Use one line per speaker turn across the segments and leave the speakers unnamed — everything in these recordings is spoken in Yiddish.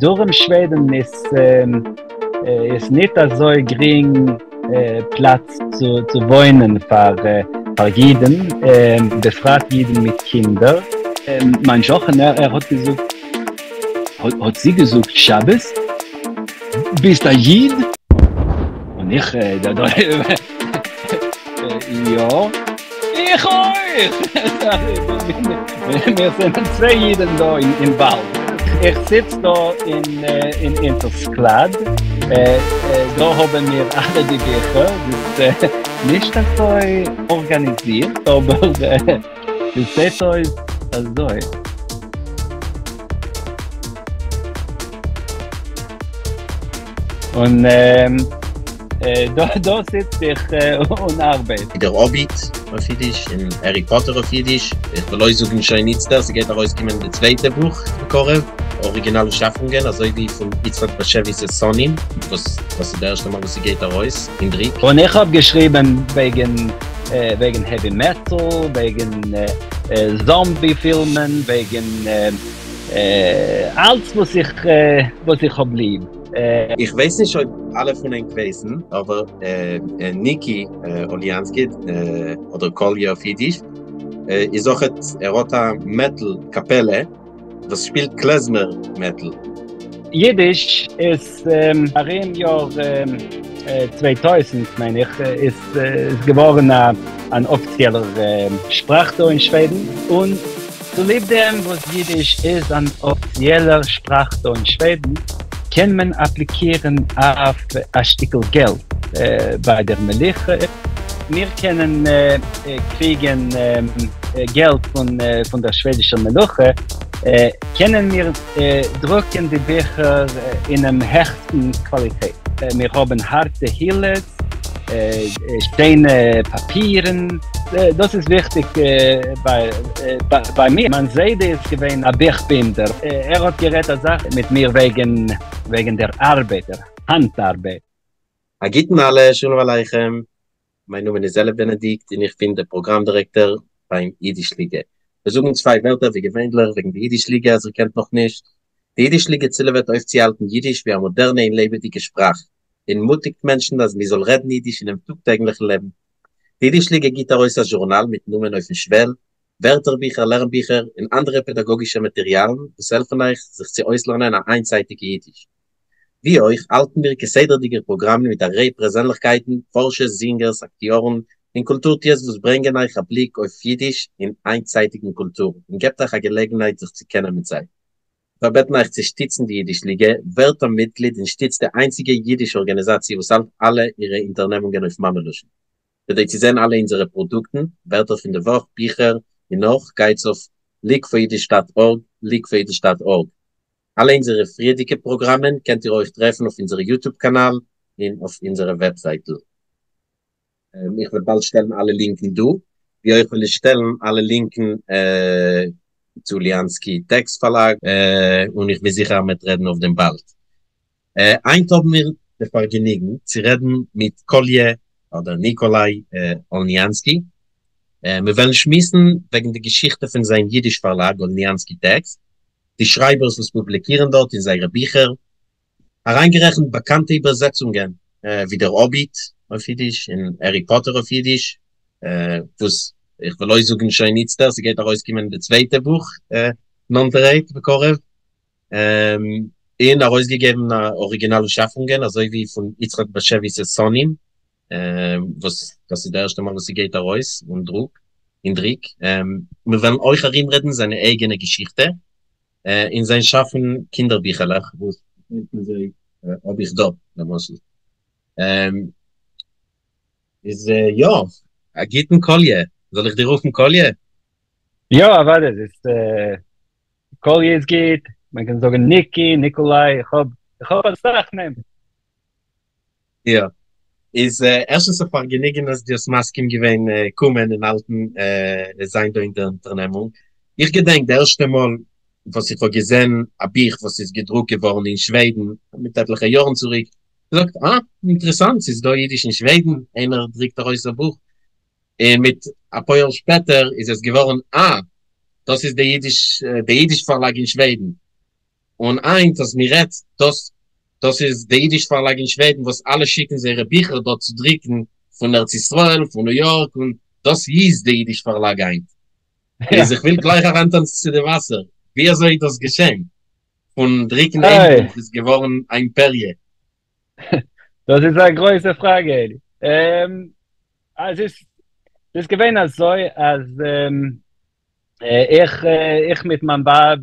דרום שוועדן איז איז ניט אזוי גרינג פלאץ צו צו וואוינען פאר פאר אידן, בפרט אידן מיט קינדער. מיין שכן ער האט געזאגט, האט זי געזאגט שבת? ביסט א איד? און איך יא, איך אויך! מיר זענען צוויי אידן דא אין וואלד. איך זיץ דא אין אונזער סקלאד, דא האבן מיר אלע די ביכער, ס'איז נישט אזוי ארגאניזירט, אבער עס זעט אויס אזוי. און דא זיץ איך און ארבעט.
דער האביט אויף אידיש און הערי פאטער אויף אידיש, איך וועל אויך זאגן שוין איצטער, ס'גייט ארויסקומען די צווייטע בוך בקרוב, אריגינאלע שאפונגען אזוי ווי פון יצחק באשעוויס'ס שונאים, וואס דאס איז די ערשטע מאל וואס ס'גייט ארויס אין דרוק.
און איך האב געשריבן וועגן וועגן העווי מעטאל, וועגן זאמבי פילמען, וועגן אלץ וואס איך וואס איך האב ליב.
איך ווייס נישט אויב אלע פון ענק ווייסן, אבער ניקי אוליאנסקי, אדער קאליע אויף אידיש, איז אויכעט, ער האט א מעטל קאפעלע וואס שפילט קלעזמער מעטל.
אידיש איז ארום יאר 2000 מיין איך איז געווארן אן אפיציעלער שפראך דא אין שוועדן, און צוליב דעם וואס אידיש איז אן אפיציעלער שפראך דא אין שוועדן, קען מען אפליקירן אויף א שטיקל געלט ביי דער מלוכה. מיר קענען קריגן געלט פון דער שוועדישער מלוכה, קענען מיר דרוקן די ביכער אינעם העכסטן קוואליטעט. מיר האבן הארטע הילעס, שיינע פאפירן, דאס איז וויכטיג ביי מיר. מיין זיידע איז געווען א בוכבינדער, ער האט גערעדט אסאך מיט מיר וועגן דער ארבעט, דער האנט ארבעט.
א גוטן אלע, שלום עליכם, מיין נאמען איז זעלע בענעדיקט און איך בין דער פראגראם דירעקטאר ביים אידיש ליגע. מיר זאגן צוויי ווערטער ווי געווענליך וועגן די אידיש ליגע אז איר קענט נאך נישט. די אידיש ליגע צילעוועט אויפצוהאלטן אידיש ווי א מאדערנע און לעבעדיגע שפראך, און מוטיגט מענטשן אז מ'זאל רעדן אידיש אינעם טאג-טעגליכן לעבן. די אידיש ליגע גיט ארויס א זשורנאל מיטן נאמען אויפן שוועל, ווערטערביכער, לערנביכער און אנדערע פעדאגאגישע מאטעריאלן וואס העלפן אייך זיך צו אויסלערנען א היינטצייטיגע אידיש. ווי אויך האלטן מיר כסדר'דיגע פראגראמען מיט א ריי פרעזענליכקייטן, פארשערס, זינגערס, אקטיארן, און קולטור-טוערס וואס ברענגען אייך א בליק אויף אידיש און היינטצייטיגן קולטור און געבט אייך א געלעגנהייט זיך צו קענען מיט זיי. מיר בעטן אייך צו שטיצן די אידיש ליגע, ווערט א מיטגליד און שטיצט די איינציגע אידיש ארגאניזאציע וואס האלט אלע אירע אונטערנעמונגען אויף מאמע לשון. כדי צו זען אלע אונזערע פראדוקטן, ווערטער פון די וואך, ביכער און נאך, גייטס אויף leagueforyidish דאט ארג, leagueforyidish דאט ארג. אלע אונזערע פריערדיגע פראגראמען קענט איר אויך טרעפן אויף אונזערע יוטוב קאנאל און אויף אונזערע וועבזייטל. איך וועל באלד שטעלן אלע לינקן דא, ווי אויך וועל איך שטעלן אלע לינקן צו אוליאנסקי טעקסט פארלאג, און איך בין זיכער אז מ'וועט רעדן אויף דעם באלד. היינט האבן מיר די פארגעניגן צו רעדן מיט קאליע אדער ניקאליי אולניאנסקי. מיר וועלן שמועסן וועגן די געשיכטע פון זיין אידיש פארלאג אולניאנסקי טעקסט, די שרייבערס וואס פובליקירן דארט און זייערע ביכער, אריינגערעכנט באקאנטע איבערזעצונגען ווי דער האביט אויף אידיש און הערי פאטער אויף אידיש, וואס איך וועל אויך זאגן שוין איצטער, ס'גייט ארויסקומען די צווייטע בוך נאנטערהייט בקרוב, און ארויסגעגעבן אריגינאלע שאפונגען אזוי ווי פון יצחק באשעוויס'ס שונאים, וואס דאס איז די ערשטע מאל וואס ס'גייט ארויס אין דרוק, אין דרוק. מיר וועלן אויך ארומרעדן זיינע אייגענע געשיכטע און זיין שאפן קינדער ביכעלעך, וואס פון זיי האב איך דא למשל. איז יא, א גוטן קאליע, זאל איך דיר רופן קאליע?
יא אוודאי, ס'איז קאליע איז גוט, מען קען זאגן ניקי, ניקאליי, איך האב איך האב אסאך נעמען.
יא, איז ערשטנס א פארגעניגן אז דו האסט מסכים געווען קומען און האלטן זיין דא אין דער אונטערנעמונג. איך געדענק די ערשטע מאל וואס איך האב געזען א בוך וואס איז געדרוקט געווארן אין שוועדן מיט עטליכע יארן צוריק, געזאגט אה, אינטערעסאנט, ס'איז דא אידיש אין שוועדן, איינער דרוקט ארויס א בוך. און מיט אפאר יאר שפעטער איז עס געווארן אה, דאס איז די אידיש, די אידיש פארלאג אין שוועדן. און היינט אז מען רעדט דאס דאס איז די אידיש פארלאג אין שוועדן וואס אלע שיקן זייערע ביכער דארט צו דריקן פון ארץ ישראל פון ניו יארק און דאס איז די אידיש פארלאג היינט. איז איך וויל גלייך אריינטאנצן צו די וואסער, ווי אזוי איז דאס געשען? פון דריקן איין בוך איז געווארן א אימפעריע.
דאס איז א גרויסע פראגע אלי. עס איז געווען אזוי אז איך איך מיט מיין ווייב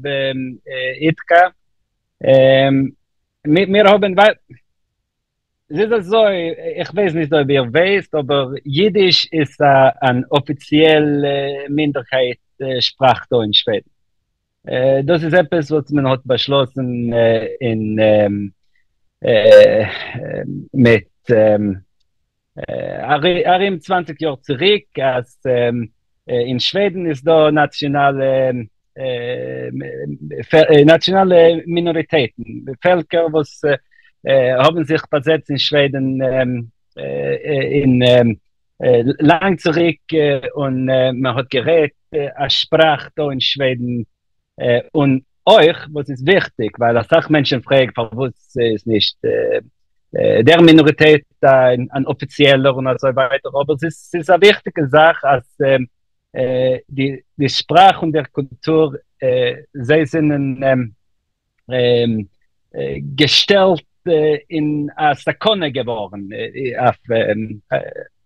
איטקא מיר האבן עס איז אזוי, איך ווייס נישט אויב איר ווייסט, אבער אידיש איז אן אפיציעל מינדערהייט שפראך דא אין שוועדן. דאס איז עפעס וואס מען האט באשלאסן אין מיט ארום צוואנציג יאר צוריק אז אין שוועדן איז דא נאציאנאלע נאציאנאלע מינאריטעטן, פעלקער וואס האבן זיך באזעצט אין שוועדן אין לאנג צוריק און מען האט גערעדט א שפראך דא אין שוועדן און אויך וואס איז וויכטיג ווייל אסאך מענטשן פרעגן פארוואס איז נישט דער מינאריטעט אן אפיציעלער און אזוי ווייטער אבער ס'איז א וויכטיגע זאך אז די שפראך און דער קולטור זיי זענען געשטעלט אין א סכנה געווארן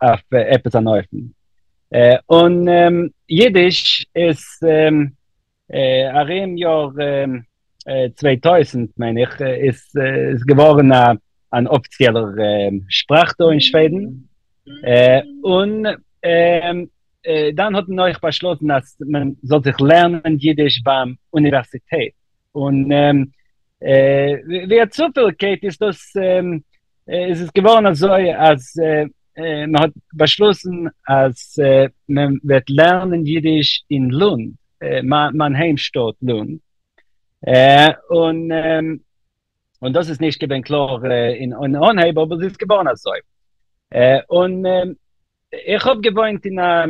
אויף עפעס אן אופן. און אידיש איז ארום יאר 2000 מיין איך איז געווארן אן אפיציעלער שפראך דא אין שוועדן, און דאן האט מען אויך באשלאסן אז מען זאל זיך לערנען אידיש ביים אוניווערסיטעט, און ווי א צופעלקייט איז דאס איז עס געווארן אזוי אז מען האט באשלאסן אז מען וועט לערנען אידיש אין לונד, מיין היים שטאט לונד, און און דאס איז נישט געווען קלאר אין אנהייב אבער ס'איז געווארן אזוי, און איך האב געוואוינט אין א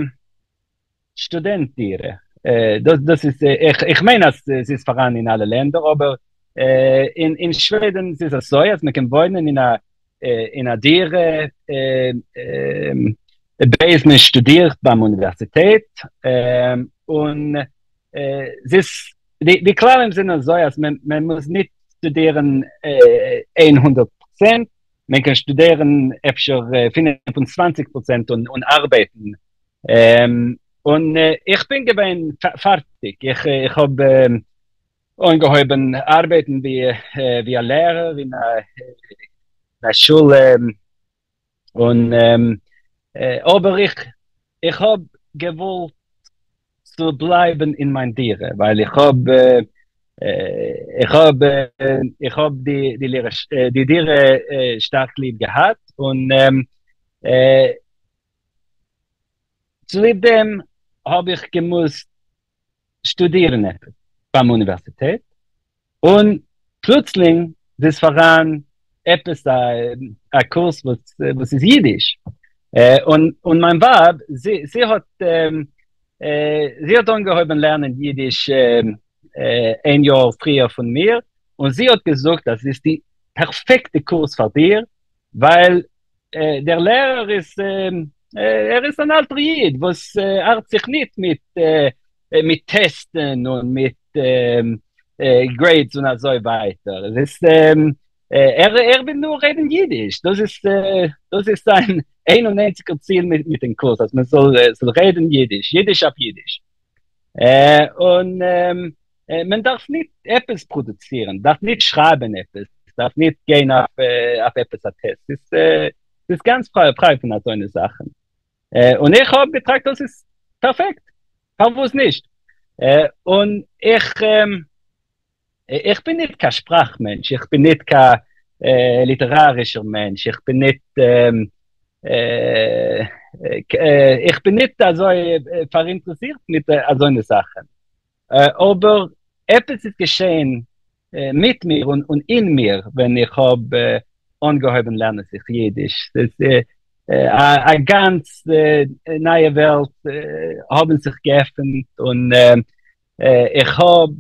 סטודענט דירה, דאס דאס איז, איך מיין אז ס'איז פאראן אין אלע לענדער, אבער אין שוועדן איז אזוי אז מ'קען וואוינען אין א אין א דירה בעת מען שטודירט ביים אוניווערסיטעט, און ס'איז, די כללים זענען אזוי אז מען מוז נישט שטודירן 100 פראצענט, מען קען שטודירן אפשר 25 פראצענט און ארבעטן און איך בין געווען פארטיג, איך איך האב אנגעהויבן ארבעטן ווי ווי א לערער אין א שולע, און אבער איך איך האב געוואלט צו בלייבן אין מיין דירה, ווייל איך האב איך האב איך האב די די דירה שטארק ליב געהאט, און צוליב דעם האב איך געמוזט שטודירן עפעס ביים אוניווערסיטעט, און פלוצלינג איז פאראן עפעס א קורס וואס איז אידיש, און און מיין ווייב זי זי האט זי האט אנגעהויבן לערנען אידיש איין יאר פריער פון מיר, און זי האט געזאגט אז ס'איז די פערפעקטע קורס פאר דיר, ווייל דער לערער איז ער איז אן אלטער איד וואס ארט זיך ניט מיט מיט טעסטן און מיט grades און אזוי ווייטער, עס איז ער ער וויל נאר רעדן אידיש, דאס איז דאס איז זיין איין און איינציגער ציל מיט מיט דעם קורס, אז מען זאל זאל רעדן אידיש, אידיש אויף אידיש. און מען דארף ניט עפעס פראדוצירן, דארף ניט שרייבן עפעס, דארף ניט גיין אויף אויף עפעס א טעסט, ס'איז ס'איז גאנץ פריי פריי פון אזוינע זאכן. און איך האב געטראכט דאס איז פערפעקט, פארוואס נישט? און איך איך בין ניט קיין שפראך מענטש, איך בין ניט קיין ליטערארישער מענטש, איך בין ניט איך בין ניט אזוי פאראינטערעסירט מיט אזוינע זאכן, אבער עפעס איז געשען מיט מיר און אין מיר ווען איך האב אנגעהויבן לערנען זיך אידיש, א גאנץ נייע וועלט האבן זיך געעפנט און איך האב.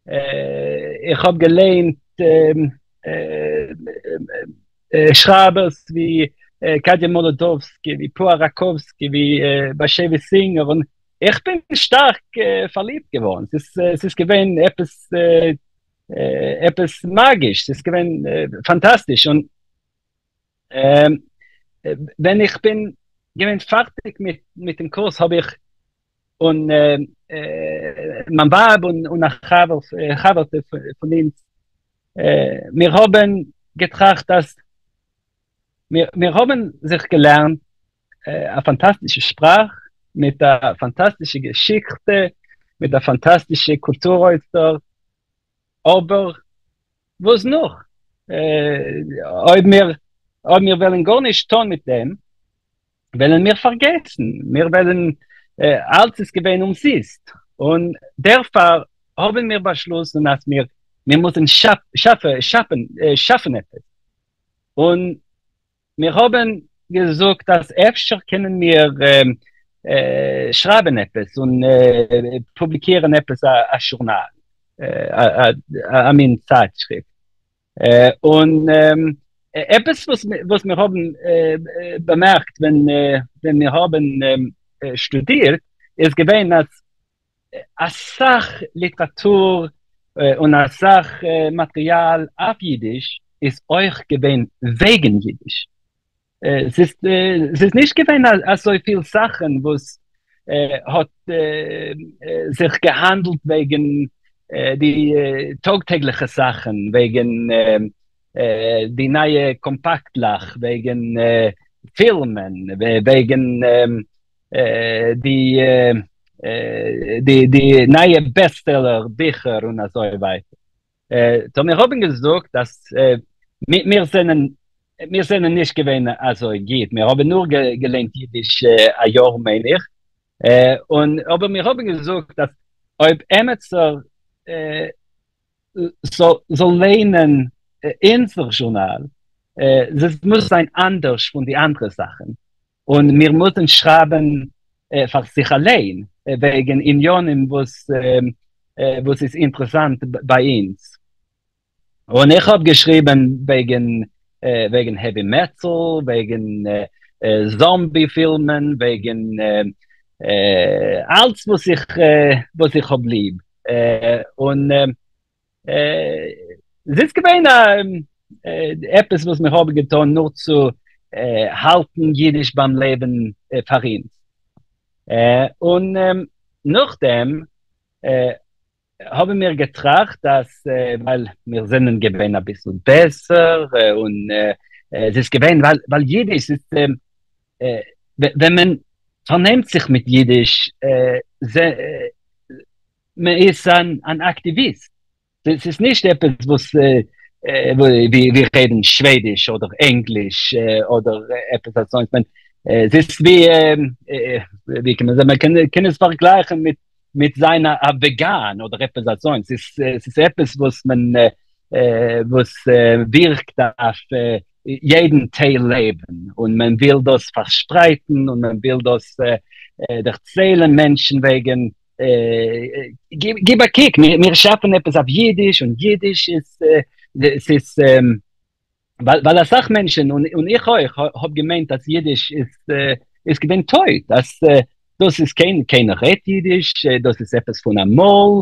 איך האב געליינט שרייבערס ווי קאדיע מאלאדאווסקי, ווי פועה ראקאווסקי, ווי באשעוויס סינגער, און איך בין שטארק פארליבט געווארן, ס'איז געווען עפעס עפעס מאגיש, ס'איז געווען פאנטאסטיש, און ווען איך בין געווען פארטיג מיט דעם קורס האב איך און מיין ווייב און א חבר, חבר'טע פון אונז, מיר האבן געטראכט אז מיר האבן זיך געלערנט א פאנטאסטישע שפראך, מיט א פאנטאסטישע געשיכטע, מיט א פאנטאסטישע קולטור אוצר, אבער וואס נאך? אויב מיר אויב מיר וועלן גארנישט טון מיט דעם, וועלן מיר פארגעסן, מיר וועלן, אלץ איז געווען אומזיסט, און דערפאר האבן מיר באשלאסן אז מיר מיר מוזן שאפן עפעס, און מיר האבן געזאגט אז אפשר קענען מיר שרייבן עפעס און פובליקירן עפעס א זשורנאל, א מין צייטשריפט, און עפעס וואס מיר האבן באמערקט ווען מיר האבן שטודירט איז געווען אז אסאך ליטעראטור און אסאך מאטריאל אויף אידיש איז אויך געווען וועגן אידיש. ס'איז נישט געווען אזויפיל זאכן וואס האט זיך געהאנדלט וועגן די טאג טעגליכע זאכן, וועגן די נייע קאמפאקטלעך, וועגן פילמען, וועגן די די די נייע בעסטסעלער ביכער און אזוי ווייטער. טא מיר האבן געזאגט אז מיר זענען מיר זענען נישט געווען אזוי גוט, מיר האבן נאר געלערנט אידיש א יאר מיין איך, און אבער מיר האבן געזאגט אז אויב עמיצער זאל ליינען אונזער זשורנאל, עס מוז זיין אנדערש פון די אנדערע זאכן, און מיר מוזן שרייבן פאר זיך אליין וועגן עניינים וואס וואס איז אינטערעסאנט ביי אונז. און איך האב געשריבן וועגן וועגן העווי מעטאל, וועגן זאמבי פילמען, וועגן אלץ וואס איך וואס איך האב ליב, און ס'איז געווען עפעס וואס מיר האבן געטון נאר צו האלטן אידיש ביים לעבן פאר אונז. און נאכדעם האבן מיר געטראכט אז ווייל מיר זענען געווען אביסל בעסער און עס איז געווען ווייל אידיש איז ווען מען פארנעמט זיך מיט אידיש מען איז אן אקטיוויסט, ס'איז נישט עפעס וואס ווי רעדן שוועדיש אדער ענגליש אדער עפעס אזוינס, מען ס'איז ווי ווי קען מען זאגן, מען קען עס פארגלייכן מיט מיט זיין א וועגאן אדער עפעס אזוינס, ס'איז עפעס וואס מען וואס ווירקט אויף יעדן טייל לעבן, און מען וויל דאס פארשפרייטן און מען וויל דאס דערציילן מענטשן וועגן גיב א קוק, מיר שאפן עפעס אויף אידיש, און אידיש איז, ס'איז, ווייל אסאך מענטשן, און איך אויך, האב געמיינט אז אידיש איז געווען טויט, אז דאס איז קיין, קיינער רעדט אידיש, דאס איז עפעס פון אמאל,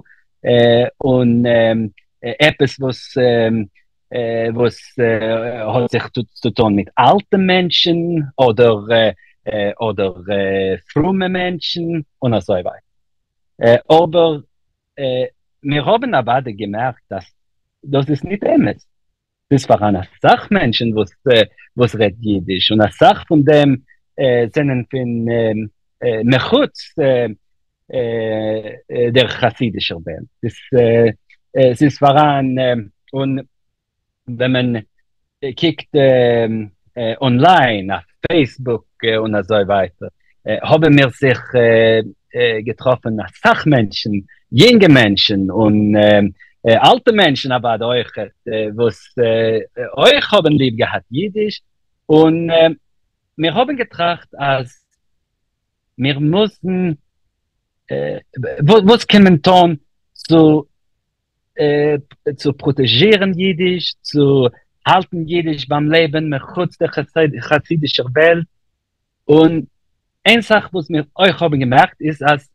און עפעס וואס וואס האט זיך צו טון מיט אלטע מענטשן, אדער אדער פרומע מענטשן, און אזוי ווייטער. אבער מיר האבן אוודאי געמערקט אז דאס איז ניט אמת. ס'איז פאראן אסאך מענטשן וואס וואס רעדט אידיש, און אסאך פון דעם זענען פון מחוץ דער חסידישער וועלט. ס'איז פאראן, און ווען מען קוקט אנליין אויף פעיסבוק און אזוי ווייטער, האבן מיר זיך געטראפן אסאך מענטשן, יונגע מענטשן און אלטע מענטשן אוודאי אויכעט, וואס אויך האבן ליב געהאט אידיש, און מיר האבן געטראכט אז מיר מוזן, וואס קען מען טון צו. צו פראטעזשירן אידיש, צו האלטן אידיש ביים לעבן מחוץ דער חסידישער וועלט, און איין זאך וואס מיר אויך האבן געמערקט איז אז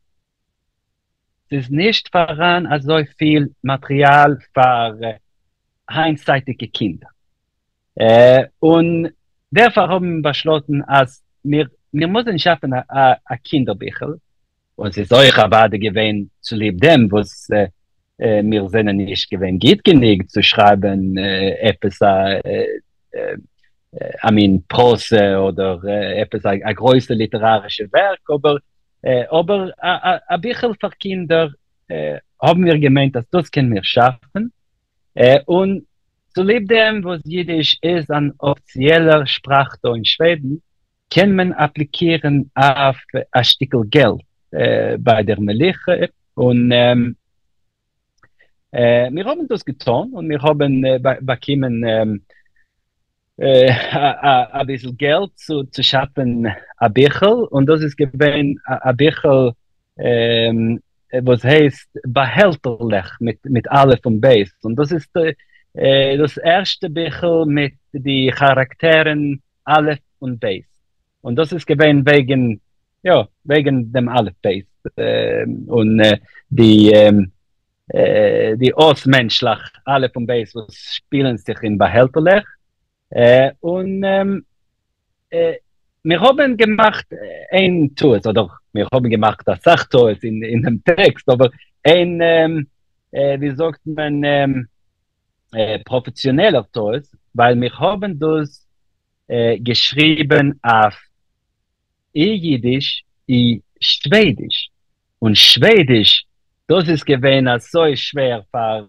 ס'איז נישט פאראן אזויפיל מאטריאל פאר היינטצייטיגע קינדער, און דערפאר האבן מיר באשלאסן אז מיר מיר מוזן שאפן א קינדער ביכל, און ס'איז אויך אוודאי געווען צוליב דעם וואס מיר זענען נישט געווען גוט גענוג צו שרייבן עפעס א מין פראזע אדער עפעס א גרויסע ליטערארישע ווערק, אבער אבער א ביכל פאר קינדער האבן מיר געמיינט אז דאס קען מיר שאפן, און צוליב דעם וואס אידיש איז אן אפיציעלער שפראך דא אין שוועדן, קען מען אפליקירן אויף א שטיקל געלט ביי דער מלוכה, און מיר האבן דאס געטון, און מיר האבן באקומען אביסל געלט צו שאפן א ביכל, און דאס איז געווען א ביכל וואס הייסט באהעלטערלעך מיט א' און ב', און דאס איז דאס ערשטע ביכל מיט די כאראקטערן א' און ב', און דאס איז געווען וועגן, יא, וועגן דעם א' ב', און די די אויס מענטשלעך א' און ב' וואס שפילן זיך אין באהעלטערלעך, און מיר האבן געמאכט איין טעות, אדער מיר האבן געמאכט אסאך טעות אין דעם טעקסט, אבער איין, ווי זאגט מען, פראפעסיאנעלער טעות, ווייל מיר האבן דאס געשריבן אויף אי אידיש אי שוועדיש, און שוועדיש דאס איז געווען אזוי שווער פאר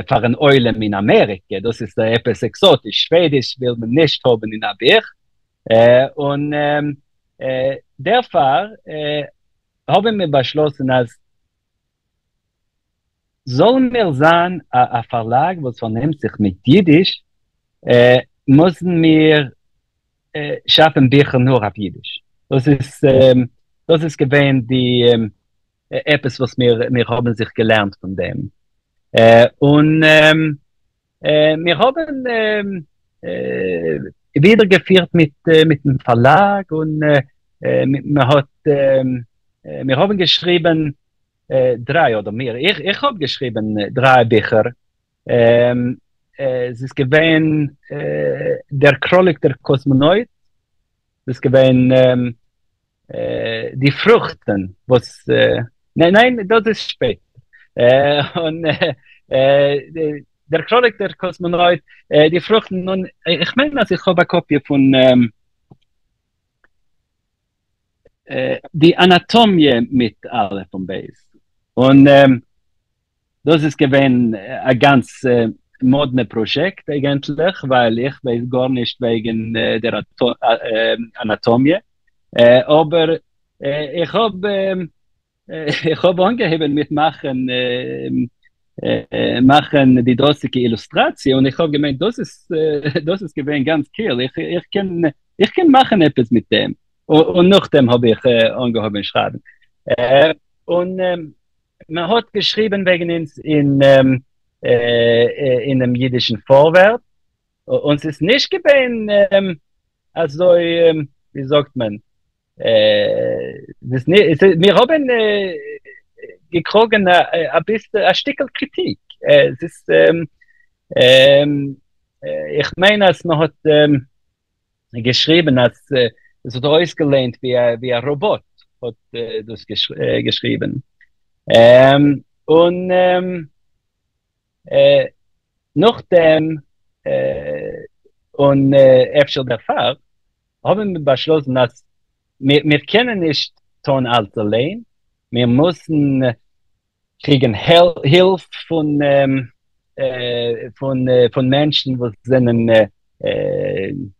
פארן עולם אין אמעריקע, דאס איז עפעס עקזאטיש, שוועדיש וויל מען נישט האבן אין א בוך, און דערפאר האבן מיר באשלאסן אז זאלן מיר זיין א פארלאג וואס פארנעמט זיך מיט אידיש, מוזן מיר שאפן ביכער נאר אויף אידיש. דאס איז דאס איז געווען די עפעס וואס מיר מיר האבן זיך געלערנט פון דעם. און מיר האבן ווידער געפירט מיט מיטן פארלאג און מען האט מיר האבן געשריבן דריי אדער מיר, איך איך האב געשריבן דריי ביכער, עס איז געווען דער קראליק דער קאסמאנויט, עס איז געווען די פרוכטן וואס, ניין ניין דאס איז שפעטער, און דער קראליק דער קאסמאנויט, די פרוכטן, און איך מיין אז איך האב א קאפיע פון די אנאטאמיע מיט א' און ב', און דאס איז געווען א גאנץ מאדנע פראזשעקט אייגענטליך, ווייל איך ווייס גארנישט וועגן דער אנאטאמיע, אבער איך האב איך האב אנגעהויבן מיט מאכן מאכן די דאזיגע אילוסטראציע, און איך האב געמיינט דאס איז דאס איז געווען גאנץ cool, איך איך קען איך קען מאכן עפעס מיט דעם, און נאכדעם האב איך אנגעהויבן שרייבן, און מען האט געשריבן וועגן אונז אין אינעם אידישן פארווערטס, און ס'איז נישט געווען אזוי, ווי זאגט מען, מיר האבן געקראגן אביסל א שטיקל קריטיק, ס'איז, איך מיין אז מען האט געשריבן אז עס האט אויסגעליינט ווי א ראבאט האט דאס געשריבן, און נאכדעם, און אפשר דערפאר, האבן מיר באשלאסן אז מיר קענען נישט טון אלץ אליין, מיר מוזן קריגן הילף פון פון מענטשן וואס זענען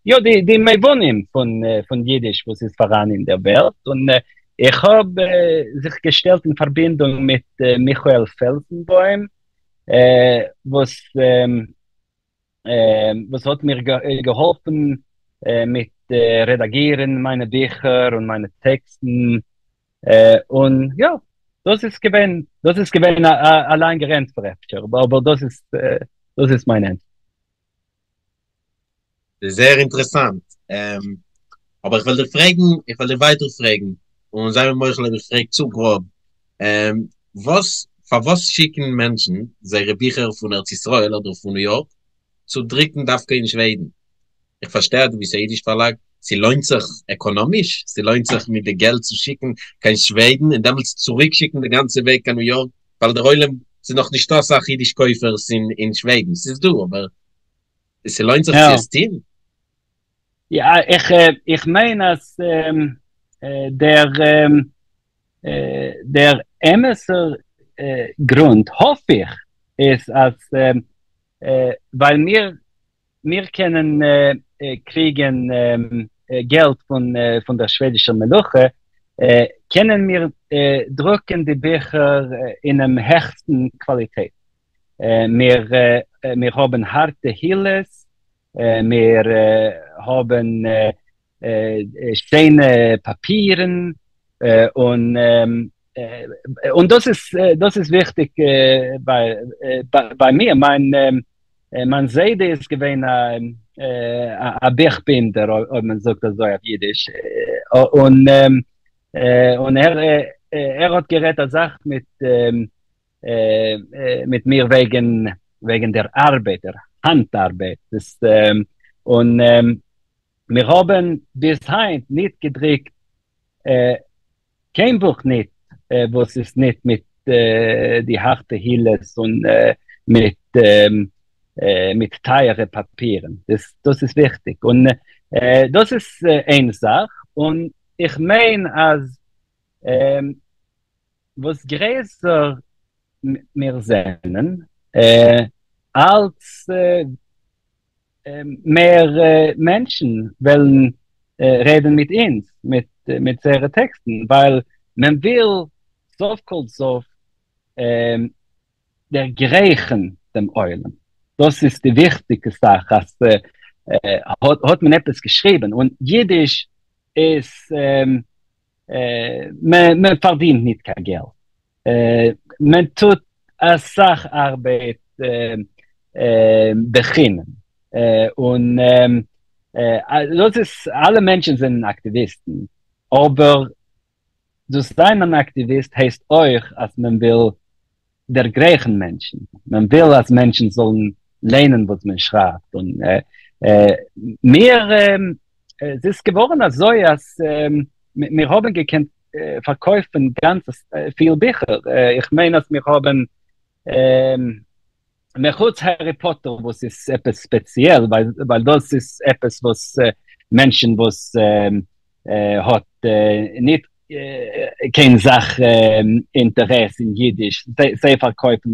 יא די מבינים פון אידיש וואס איז פאראן אין דער וועלט, און איך האב זיך געשטעלט אין פארבינדונג מיט מיכאל פעלזנבוים וואס וואס האט מיר געהאלפן מיט רעדאגירן מיינע ביכער און מיינע טעקסטן, און יא. דאס איז געווען, דאס איז געווען א לאנגער ענטפער אפשר, אבער דאס איז, דאס איז מיין ענטפער.
זייער אינטערעסאנט, אבער איך וועל דיר פרעגן, איך וועל דיר ווייטער פרעגן, און זיי מיר מוחל אויב איך פרעג צו גראב, וואס, פארוואס שיקן מענטשן זייערע ביכער פון ארץ ישראל אדער פון ניו יארק צו דריקן דווקא אין שוועדן? איך פארשטיי אז דו ביסט א אידיש פארלאג, ס'לוינט זיך עקאנאמיש? ס'לוינט זיך מיט די געלט צו שיקן קיין שוועדן און דעמאלטס צוריק שיקן די גאנצע וועג קיין ניו יארק, ווייל דער עולם, ס'איז נאך נישטא אסאך אידיש קויפערס אין שוועדן, ס'איז דא אבער ס'לוינט זיך צו עס טון?
יא, איך מיין אז דער דער אמת'ער גרונט, האף איך, איז אז ווייל מיר מיר קענען קריגען געלט פון דער שוועדישער מלוכה, קענען מיר דרוקען די ביכער אינעם העכסטן קוואליטעט. מיר מיר האבן הארטע הילעס, מיר האבן שיינע פאפירן, און און דאס איז דאס איז וויכטיג ביי ביי מיר, מיין מיין זיידע איז געווען א בוכבינדער אויב מען זאגט אזוי אויף אידיש, און און ער ער האט גערעדט אסאך מיט מיט מיר וועגן וועגן דער ארבעט, דער האנט ארבעט, און מיר האבן ביז היינט ניט געדריקט קיין בוך ניט וואס איז ניט מיט די הארטע הילעס און מיט מיט טייערע פאפירן, דאס איז וויכטיג, און דאס איז איין זאך, און איך מיין אז וואס גרעסער מיר זענען, אלץ מער מענטשן וועלן רעדן מיט אונז, מיט זייערע טעקסטן, ווייל מען וויל סוף כל סוף דערגרייכן דעם עולם, דאס איז די וויכטיגע זאך, אז האט מען עפעס געשריבן, און אידיש איז מען פארדינט ניט קיין געלט, מען טוט אסאך ארבעט בחינם, און דאס איז, אלע מענטשן זענען אקטיוויסטן, אבער דאס זיין אן אקטיוויסט הייסט אויך אז מען וויל דערגרייכן מענטשן, מען וויל אז מענטשן זאלן ליינען וואס מען שרייבט, און מיר, עס איז געווארן אזוי אז מיר האבן געקענט פארקויפן גאנץ פיל ביכער, איך מיין אז מיר האבן מחוץ הערי פאטער וואס איז עפעס ספעציעל ווייל דאס איז עפעס וואס מענטשן וואס האט ניט קיין סך אינטערעס אין אידיש זיי פארקויפן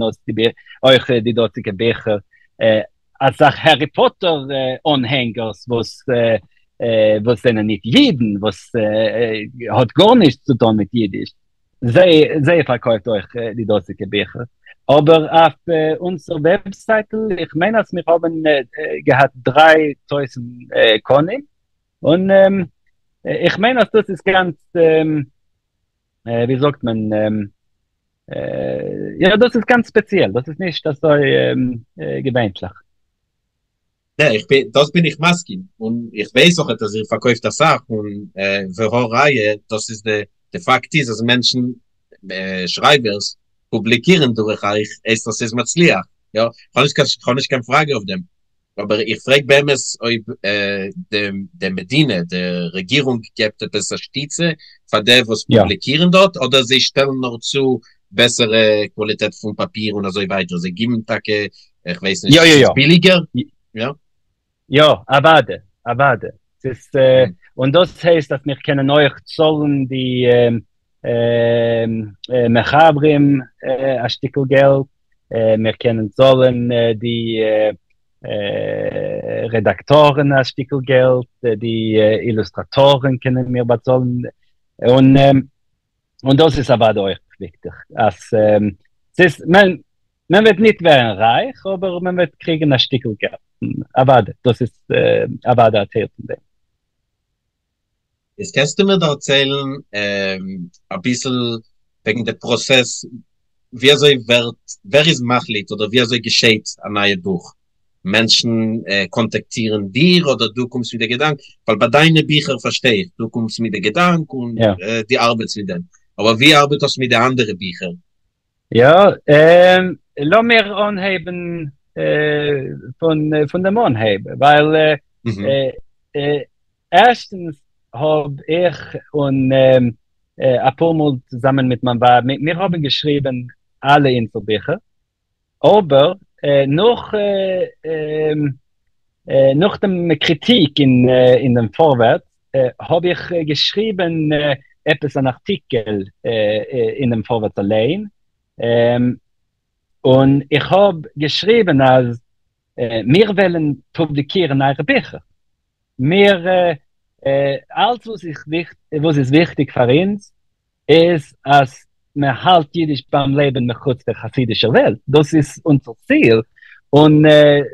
אויך די דאזיגע ביכער, אסאך הערי פאטער אנהענגערס וואס וואס זענען ניט אידן וואס האט גארנישט צו טון מיט אידיש זיי זיי פארקויפט אויך די דאזיגע ביכער, אבער אויף אונזער וועבזייטל, איך מיין אז מיר האבן געהאט 3000 קונים, און איך מיין אז דאס איז גאנץ, ווי זאגט מען, יא דאס איז גאנץ ספעציעל, דאס איז נישט אזוי געווענטליך.
יא, איך בין, דאס בין איך מסכים, און איך ווייס אויך אז איר פארקויפט אסאך, און והא ראיה, דאס איז די, די פאקט איז אז מענטשן, שרייבערס, פובליקירן דורך אייך, הייסט אז ס'איז מצליח, יא, כ'האב נישט קיין, כ'האב נישט קיין פראגע אויף דעם, אבער איך פרעג באמת אויב די די מדינה, די רעגירונג געבט עפעס א שטיצע פאר די וואס פובליקירן דארט, אדער זיי שטעלן נאר צו בעסערע קוואליטעט פון פאפיר און אזוי ווייטער, זיי גיבן טאקע, איך ווייס נישט, ס'איז ביליגער?
יא. יא, אוואדע, אוואדע. ס'איז, און דאס הייסט אז מיר קענען אויך צאלן די מחברים א שטיקל געלט, מיר קענען צאלן די רעדאקטארן א שטיקל געלט, די אילוסטראטארן קענען מיר באצאלן, און און דאס איז אוודאי אויך וויכטיג, אז ס'איז, מען מען וועט ניט ווערן רייך, אבער מען וועט קריגן א שטיקל געלט, אוודאי, דאס איז אוודאי א טייל פון דעם.
איז קענסטו מיר דערציילן אביסל. וועגן די פראסעס ווי אזוי ווערט ווער איז מחליט אדער ווי אזוי געשעהט א נייע בוך? מענטשן קאנטאקטירן דיר אדער דו קומסט מיט די געדאנק? ווייל ביי דיינע ביכער פארשטיי איך, דו קומסט מיט די געדאנק און דו ארבעטסט מיט דעם, אבער ווי ארבעט דאס מיט די אנדערע ביכער?
יא, לאמיר אנהייבן פון דעם אנהייב, ווייל ערשטנס האב איך און אפאר מאל צוזאמען מיט מיין ווייב, מיר האבן געשריבן אלע אונזער ביכער, אבער נאך נאך דעם קריטיק אין דעם פארווערטס האב איך געשריבן עפעס אן ארטיקל אין דעם פארווערטס אליין, און איך האב געשריבן אז מיר וועלן פובליקירן אייערע ביכער, מיר, אלץ וואס איז וויכטיג פאר אונז איז אז מען האלט אידיש ביים לעבן מחוץ דער חסידישער וועלט, דאס איז אונזער ציל, און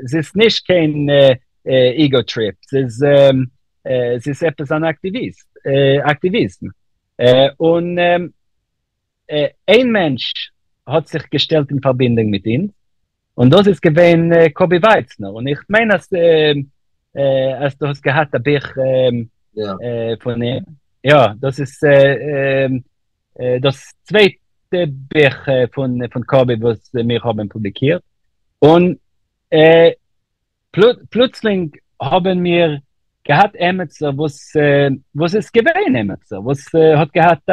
ס'איז נישט קיין ego trip, ס'איז ס'איז עפעס אן אקטיוויסט, אקטיוויזם, און איין מענטש האט זיך געשטעלט אין פארבינדונג מיט אונז, און דאס איז געווען קובי ווייצנער, און איך מיין אז אז דו האסט געהאט א בוך פון אים, יא, דאס איז דאס צווייטע בוך פון קובי וואס מיר האבן פובליקירט, און פלוצלינג האבן מיר געהאט עמיצער וואס וואס איז געווען עמיצער וואס האט געהאט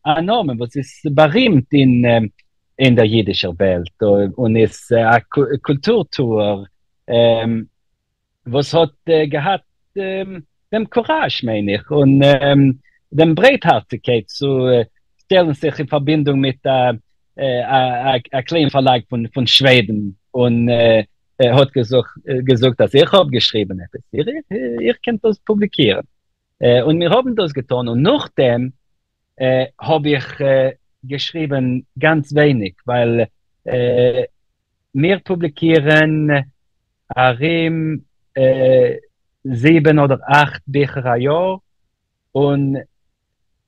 א נאמען וואס איז בארימט אין אין דער אידישער וועלט און איז א קולטור טוער וואס האט געהאט דעם קוראזש מיין איך און דעם ברייטהארציגקייט צו שטעלן זיך אין פארבינדונג מיט א קליין פארלאג פון שוועדן און האט געזאגט אז איך האב געשריבן עפעס, איר קענט דאס פובליקירן. און מיר האבן דאס געטאן, און נאכדעם האב איך געשריבן גאנץ ווייניג, ווייל מיר פובליקירן ארום זיבן אדער אכט ביכער א יאר, און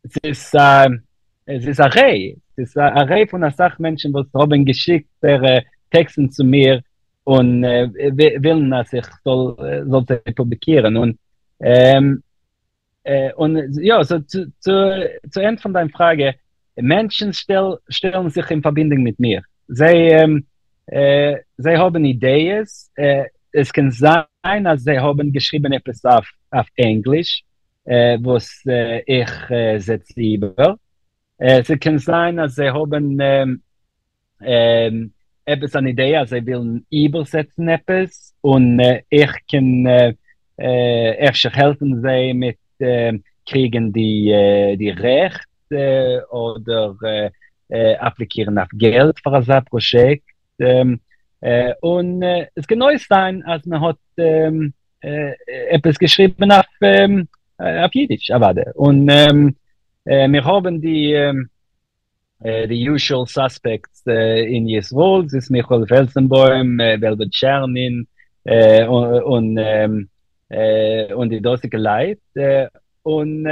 ס'איז א ס'איז א ריי, ס'איז א ריי פון אסאך מענטשן וואס האבן געשיקט זייערע טעקסטן צו מיר און ווילן אז איך זאל זאל זיי פובליקירן, און און יא, סאו צו צו ענטפערן דיין פראגע, מענטשן שטעלן זיך אין פארבינדונג מיט מיר, זיי זיי האבן אידעעס, עס קען זיין אז זיי האבן געשריבן עפעס אויף אויף ענגליש, וואס איך זעץ איבער, ס'קען זיין אז זיי האבן עפעס אן אידעע אז זיי ווילן איבערזעצן עפעס, און איך קען אפשר העלפן זיי מיט קריגן די רעכט, אדער אפליקירן אויף געלט פאר אזא פראזשעקט, און עס קען אויך זיין אז מען האט עפעס געשריבן אויף אידיש אוודאי, און מיר האבן די די usual suspects אין ישראל, ס'איז מיכאל פעלזנבוים, וועלוול טשערנין, און און די דאזיגע לייט, און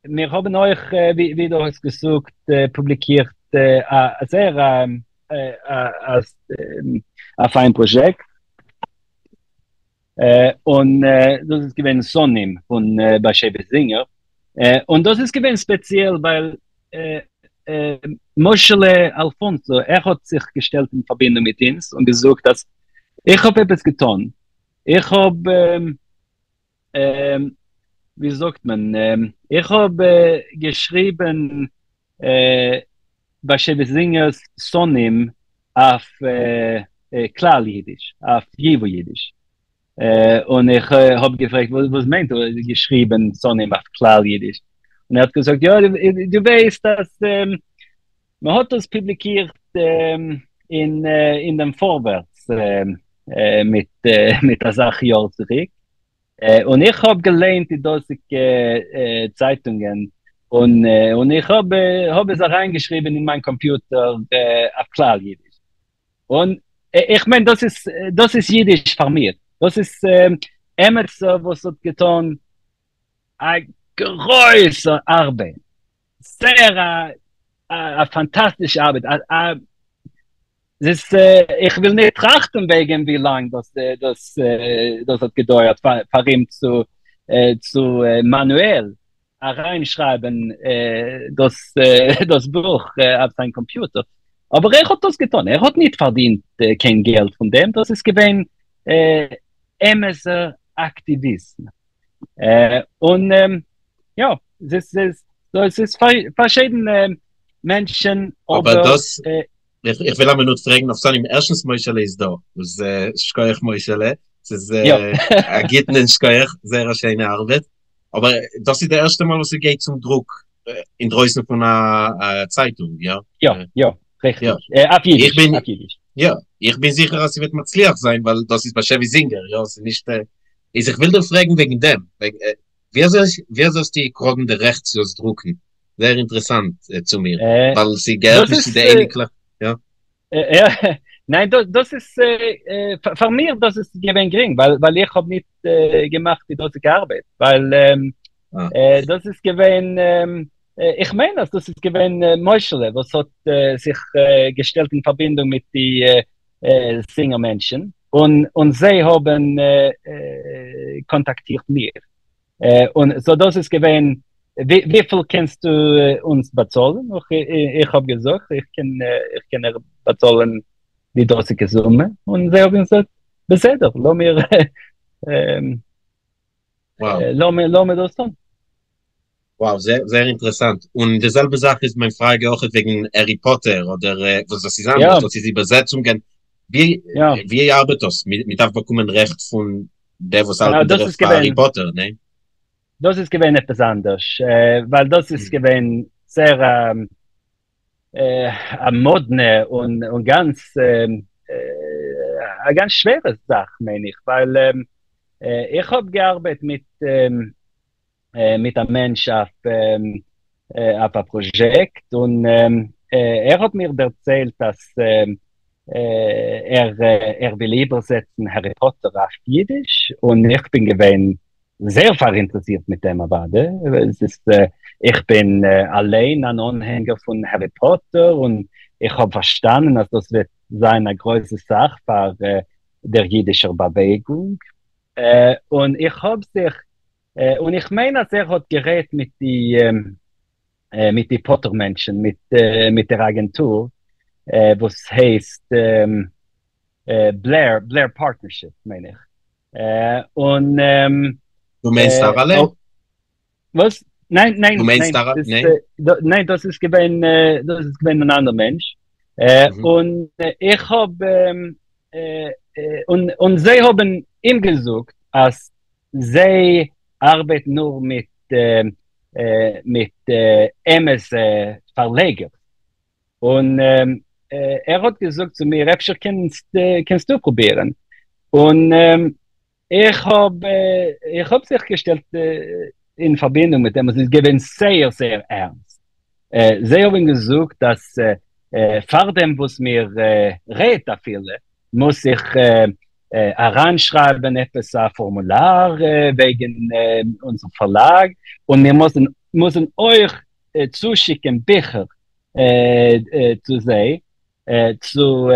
מיר האבן אויך, ווי דו האסט געזאגט, פובליקירט א זייער א פיין פראזשעקט, און דאס איז געווען שונאים פון באשעוויס זינגער, און דאס איז געווען ספעציעל ווייל משה'לע אלפאנסא, ער האט זיך געשטעלט אין פארבינדונג מיט אונז און געזאגט אז איך האב עפעס געטון, איך האב ווי זאגט מען, איך האב געשריבן באשעוויס זינגער'ס שונאים אויף כלל אידיש, אויף ייווא אידיש, און איך האב געפרעגט וואס מיינט געשריבן שונאים אויף כלל אידיש, און ער האט געזאגט יא דו ווייסט אז מען האט דאס פובליקירט אין דעם פארווערטס מיט אסאך יאר צוריק, און איך האב געליינט די דאזיגע צייטונגען, און איך האב האב עס אריינגעשריבן אין מיין קאמפיוטער אויף כלל אידיש, און איך מיין דאס איז דאס איז אידיש פאר מיר, דאס איז עמיצער וואס האט געטון א גרויסע ארבעט. זייער א פאנטאסטישע ארבעט, ס'איז, איך וויל ניט טראכטן וועגן ווי לאנג דאס דאס דאס האט געדויערט פאר אים צו צו מאנועל אריינשרייבן דאס דאס בוך אויף זיין קאמפיוטער, אבער ער האט דאס געטאן, ער האט ניט פארדינט קיין געלט פון דעם, דאס איז געווען אמת'ער אקטיוויזם. און יא, עס איז פארשידענע מענטשן,
אבער דאס, איך וויל א מינוט פרעגן אויף סאנים, ערשטנס מוישעלע איז דא, וואס שכוח מוישעלע, ס'איז א גוטן און שכוח, זייער א שיינע ארבעט, אבער דאס איז די ערשטע מאל וואס ס'גייט צום דרוק אינדרויסן פון א צייטונג, יא?
יא, יא, ריכטיג, אויף אידיש, אויף אידיש.
יא, איך בין זיכער אז ס'וועט מצליח זיין, ווייל דאס איז באשעוויס זינגער, יא, ס'איז נישט, איז איך וויל דיר פרעגן וועגן דעם, ווי אזוי ווי אזוי האסטו געקראגן די רעכט צו דאס דרוקן? זייער אינטערעסאנט צו מיר, ווייל ס'געהערט נישט צו די אייניקלעך, יא.
ניין, דאס איז, פאר מיר דאס איז געווען גרינג, ווייל איך האב ניט געמאכט די דאזיגע ארבעט, ווייל דאס איז געווען, איך מיין אז דאס איז געווען מוישעלע וואס האט זיך געשטעלט אין פארבינדונג מיט די זינגער מענטשן, און זיי האבן קאנטאקטירט מיר, און סאו דאס איז געווען, וויפיל קענסטו אונז באצאלן? איך האב געזאגט, איך קען איך קען אייך באצאלן די דאזיגע סומע, און זיי האבן געזאגט, בסדר, לאמיר לאמיר דאס טון.
וואו, זייער אינטערעסאנט. און די זעלבע זאך איז מיין פראגע אויכעט וועגן הערי פאטער אדער וואס דאס איז אנדערש, דאס איז איבערזעצונגען. ווי ארבעט דאס? מען דארף באקומען רעכט פון דער וואס האלטן די רעכט פאר הערי פאטער, ניין?
דאס איז געווען עפעס אנדערש, ווייל דאס איז געווען זייער א מאדנע און גאנץ א גאנץ שווערע זאך מיין איך, ווייל איך האב געארבעט מיט מיט א מענטש אויף אויף א פראזשעקט, און ער האט מיר דערציילט אז ער ער וויל איבערזעצן הערי פאטער אויף אידיש, און איך בין געווען זייער פאראינטערעסירט מיט דעם אוודאי, עס איז איך בין אליין אן אנהענגער פון הערי פאטער, און איך האב פארשטאנען אז דאס וועט זיין א גרויסע זאך פאר דער אידישער באוועגונג, און איך האב זיך און איך מיין אז ער האט גערעדט מיט די מיט די פאטער מענטשן, מיט מיט דער אגענטור וואס הייסט בלעיר, בלעיר פארטנערשיפ מיין איך, און.
דו מיינסט אראלע?
וואס? ניין ניין
דו מיינסט אראלע? ניין?
ניין דאס איז געווען דאס איז געווען אן אנדער מענטש, און איך האב און און זיי האבן אים געזאגט אז זיי ארבעטן נאר מיט מיט אמת'ע פארלעגער, און ער האט געזאגט צו מיר אפשר קענסטו פרובירן, און איך האב איך האב זיך געשטעלט אין פארבינדונג מיט דעם, און ס'איז געווען זייער זייער ערנסט, זיי האבן געזאגט אז פארדעם וואס מיר רעדט אפילו מוז איך אריינשרייבן עפעס א פארמולאר וועגן אונזער פארלאג, און מיר מוזן מוזן אויך צושיקן ביכער צו זיי צו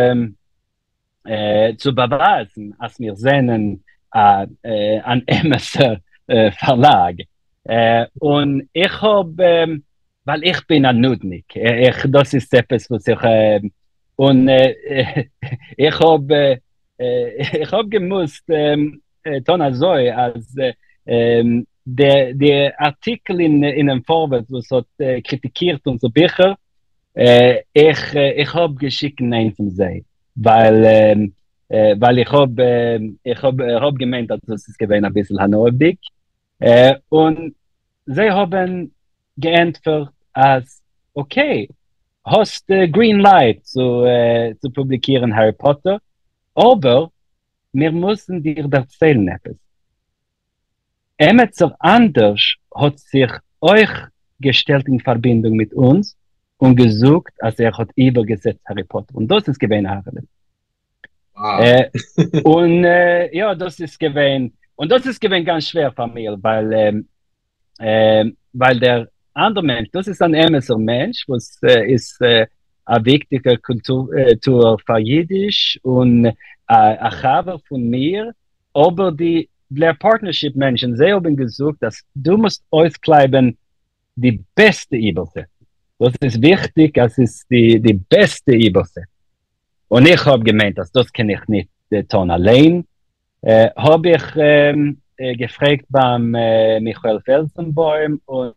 צו באווייזן אז מיר זענען אן אמת'ער פארלאג, און איך האב, ווייל איך בין א נודניק, איך דאס איז עפעס וואס איך, און איך האב איך האב געמוזט טון אזוי אז די ארטיקל אינעם פארווערטס וואס האט קריטיקירט אונזער ביכער, איך איך האב געשיקט איינס פון זיי, ווייל ווייל איך האב איך האב האב געמיינט אז דאס איז געווען אביסל הנאה'דיג, און זיי האבן געענטפערט אז okay, האסט green light צו צו פובליקירן הערי פאטער, אבער מיר מוזן דיר דערציילן עפעס. עמעצער אנדערש האט זיך אויך געשטעלט אין פארבינדונג מיט אונז און געזאגט אז ער האט איבערגעזעצט הערי פאטער, און דאס איז געווען אהרעלע. און יא, דאס איז געווען, און דאס איז געווען גאנץ שווער פאר מיר, ווייל ווייל דער אנדער מענטש, דאס איז אן אמת'ער מענטש וואס איז א וויכטיגער קולטור טוער פאר אידיש און א חבר פון מיר, אבער די בלעיר פארטנערשיפ מענטשן זיי האבן געזאגט אז דו מוזט אויסקלייבן די בעסטע איבערזעצונג, דאס איז וויכטיג אז ס'איז די בעסטע איבערזעצונג, און איך האב געמיינט אז דאס קען איך ניט טון אליין, האב איך געפרעגט ביים מיכאל פעלזנבוים און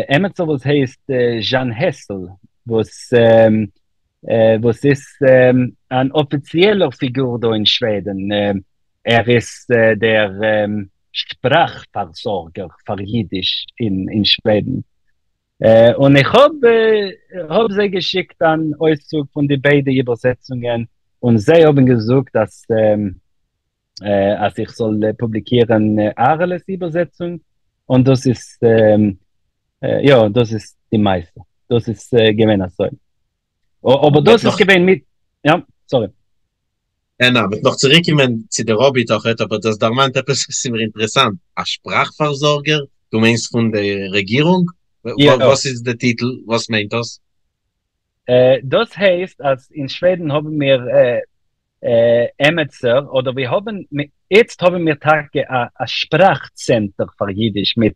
עמיצער וואס הייסט זשאן העסל וואס וואס איז אן אפיציעלער פיגור דא אין שוועדן, ער איז דער שפראך פארזארגער פאר אידיש אין שוועדן. און איך האב האב זיי געשיקט אן אויסצוג פון די ביידע איבערזעצונגען, און זיי האבן געזאגט אז אז איך זאל פובליקירן אהרעלע'ס איבערזעצונג, און דאס איז יא דאס איז די מעשה, דאס איז געווען אזוי. אבער דאס איז געווען מיט, יא, sorry.
ניין ניין, מ'וועט נאך צוריקקומען צו די ראביט אויכעט, אבער דאס דערמאנט עפעס וואס איז מיר אינטערעסאנט, א שפראך פארזארגער? דו מיינסט פון די רעגירונג? וואס איז די טיטל? וואס מיינט דאס?
דאס הייסט אז אין שוועדן האבן מיר עמעצער, אדער מיר האבן, איצט האבן מיר טאקע א שפראך צענטער פאר אידיש מיט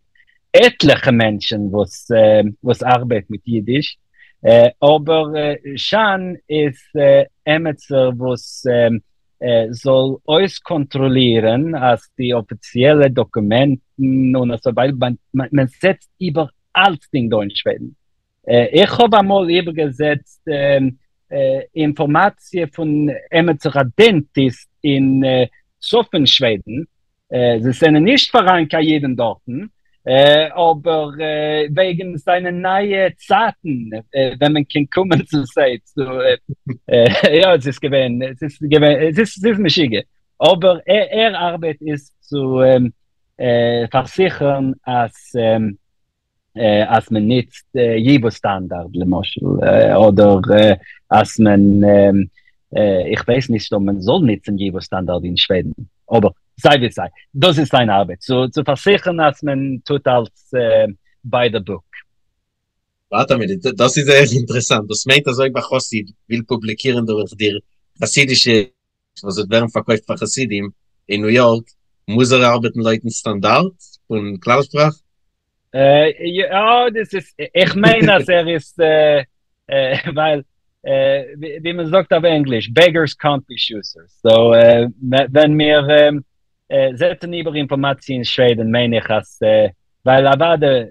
עטליכע מענטשן וואס וואס ארבייט מיט אידיש, אבער זשאן איז עמעצער וואס זאל אויסקאנטראלירן אז די אפיציעלע דאקומענטן און אזוי ווייל מען זעצט איבער אלצדינג דא אין שוועדן. איך האב אמאל איבערגעזעצט אינפארמאציע פון עמעצער א דענטיסט אין צפון שוועדן, זיי זענען נישט פאראן קיין אידן דארטן, אבער וועגן זיינע נייע צייטן ווען מען קען קומען צו זיי צו, יא עס איז געווען, עס איז געווען, עס איז משוגע, אבער איר ארבעט איז צו פארזיכערן אז אז מען נוצט ייווא סטאנדארד למשל, אדער אז מען, איך ווייס נישט אויב מען זאל נוצן ייווא סטאנדארד אין שוועדן, אבער סיי ווי סיי, דאס איז זיין ארבעט, צו פארזיכערן אז מען טוט אלס by the book.
ווארט א מינוט, דאס איז זייער אינטערעסאנט, דאס מיינט אז אויב א חסיד וויל פובליקירן דורך דיר חסידישע וואס וועט ווערן פארקויפט פאר חסידים אין ניו יארק, מוז ער ארבעטן לויטן סטאנדארט פון כלל שפראך?
יא, דאס איז, איך מיין אז ער איז, ווייל ווי מען זאגט אויף ענגליש, בעגערס קאנט בי טשוזערס, so ווען מיר זעצן איבער אינפארמאציע אין שוועדן מיין איך אז, ווייל אוודאי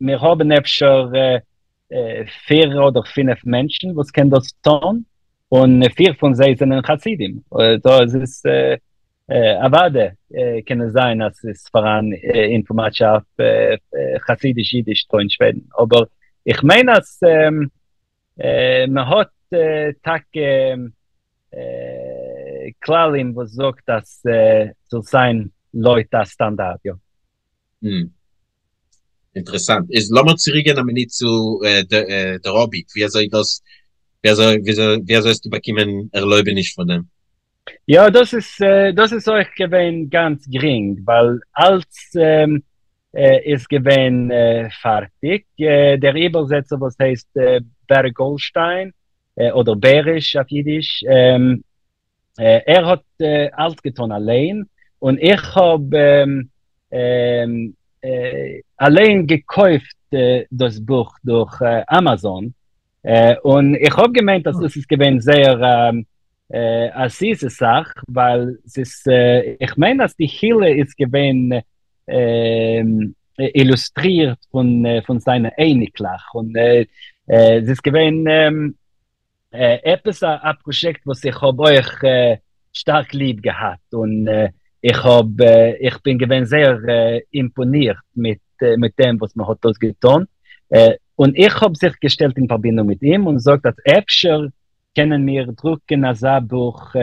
מיר האבן אפשר פיר אדער פינף מענטשן וואס קען דאס טון, און פיר פון זיי זענען חסידים, דא איז אוודאי קען עס זיין אז ס'איז פאראן אינפארמאציע אויף חסידיש אידיש דא אין שוועדן, אבער איך מיין אז מען האט טאקע כללים וואס זאגט אז ס'זאל זיין לויט א סטאנדארט, יא.
אינטערעסאנט. איז לאמיר צוריקגיין א מינוט צו די ראביט, ווי אזוי דאס, ווי אזוי ווי אזוי האסטו באקומען ערלויבעניש פאר דעם?
יא, דאס איז דאס איז אויך געווען גאנץ גרינג, ווייל אלץ איז געווען פארטיג, דער איבערזעצער וואס הייסט בערי גאלדשטיין, אדער בעריש אויף אידיש, ער האט אלץ געטון אליין, און איך האב אליין געקויפט דאס בוך דורך אמאזאן, און איך האב געמיינט אז דאס איז געווען זייער א זיסע זאך, ווייל ס'איז, איך מיין אז די הילע איז געווען אילוסטרירט פון זיינע אייניקלעך, און ס'איז געווען עפעס א פראשעקט וואס איך האב אויך שטארק ליב געהאט, און איך האב, איך בין געווען זייער אימפאנירט מיט מיט דעם וואס מען האט דאס געטון, און איך האב זיך געשטעלט אין פארבינדונג מיט אים און זאגט אז אפשר קענען מיר דרוקן אזא בוך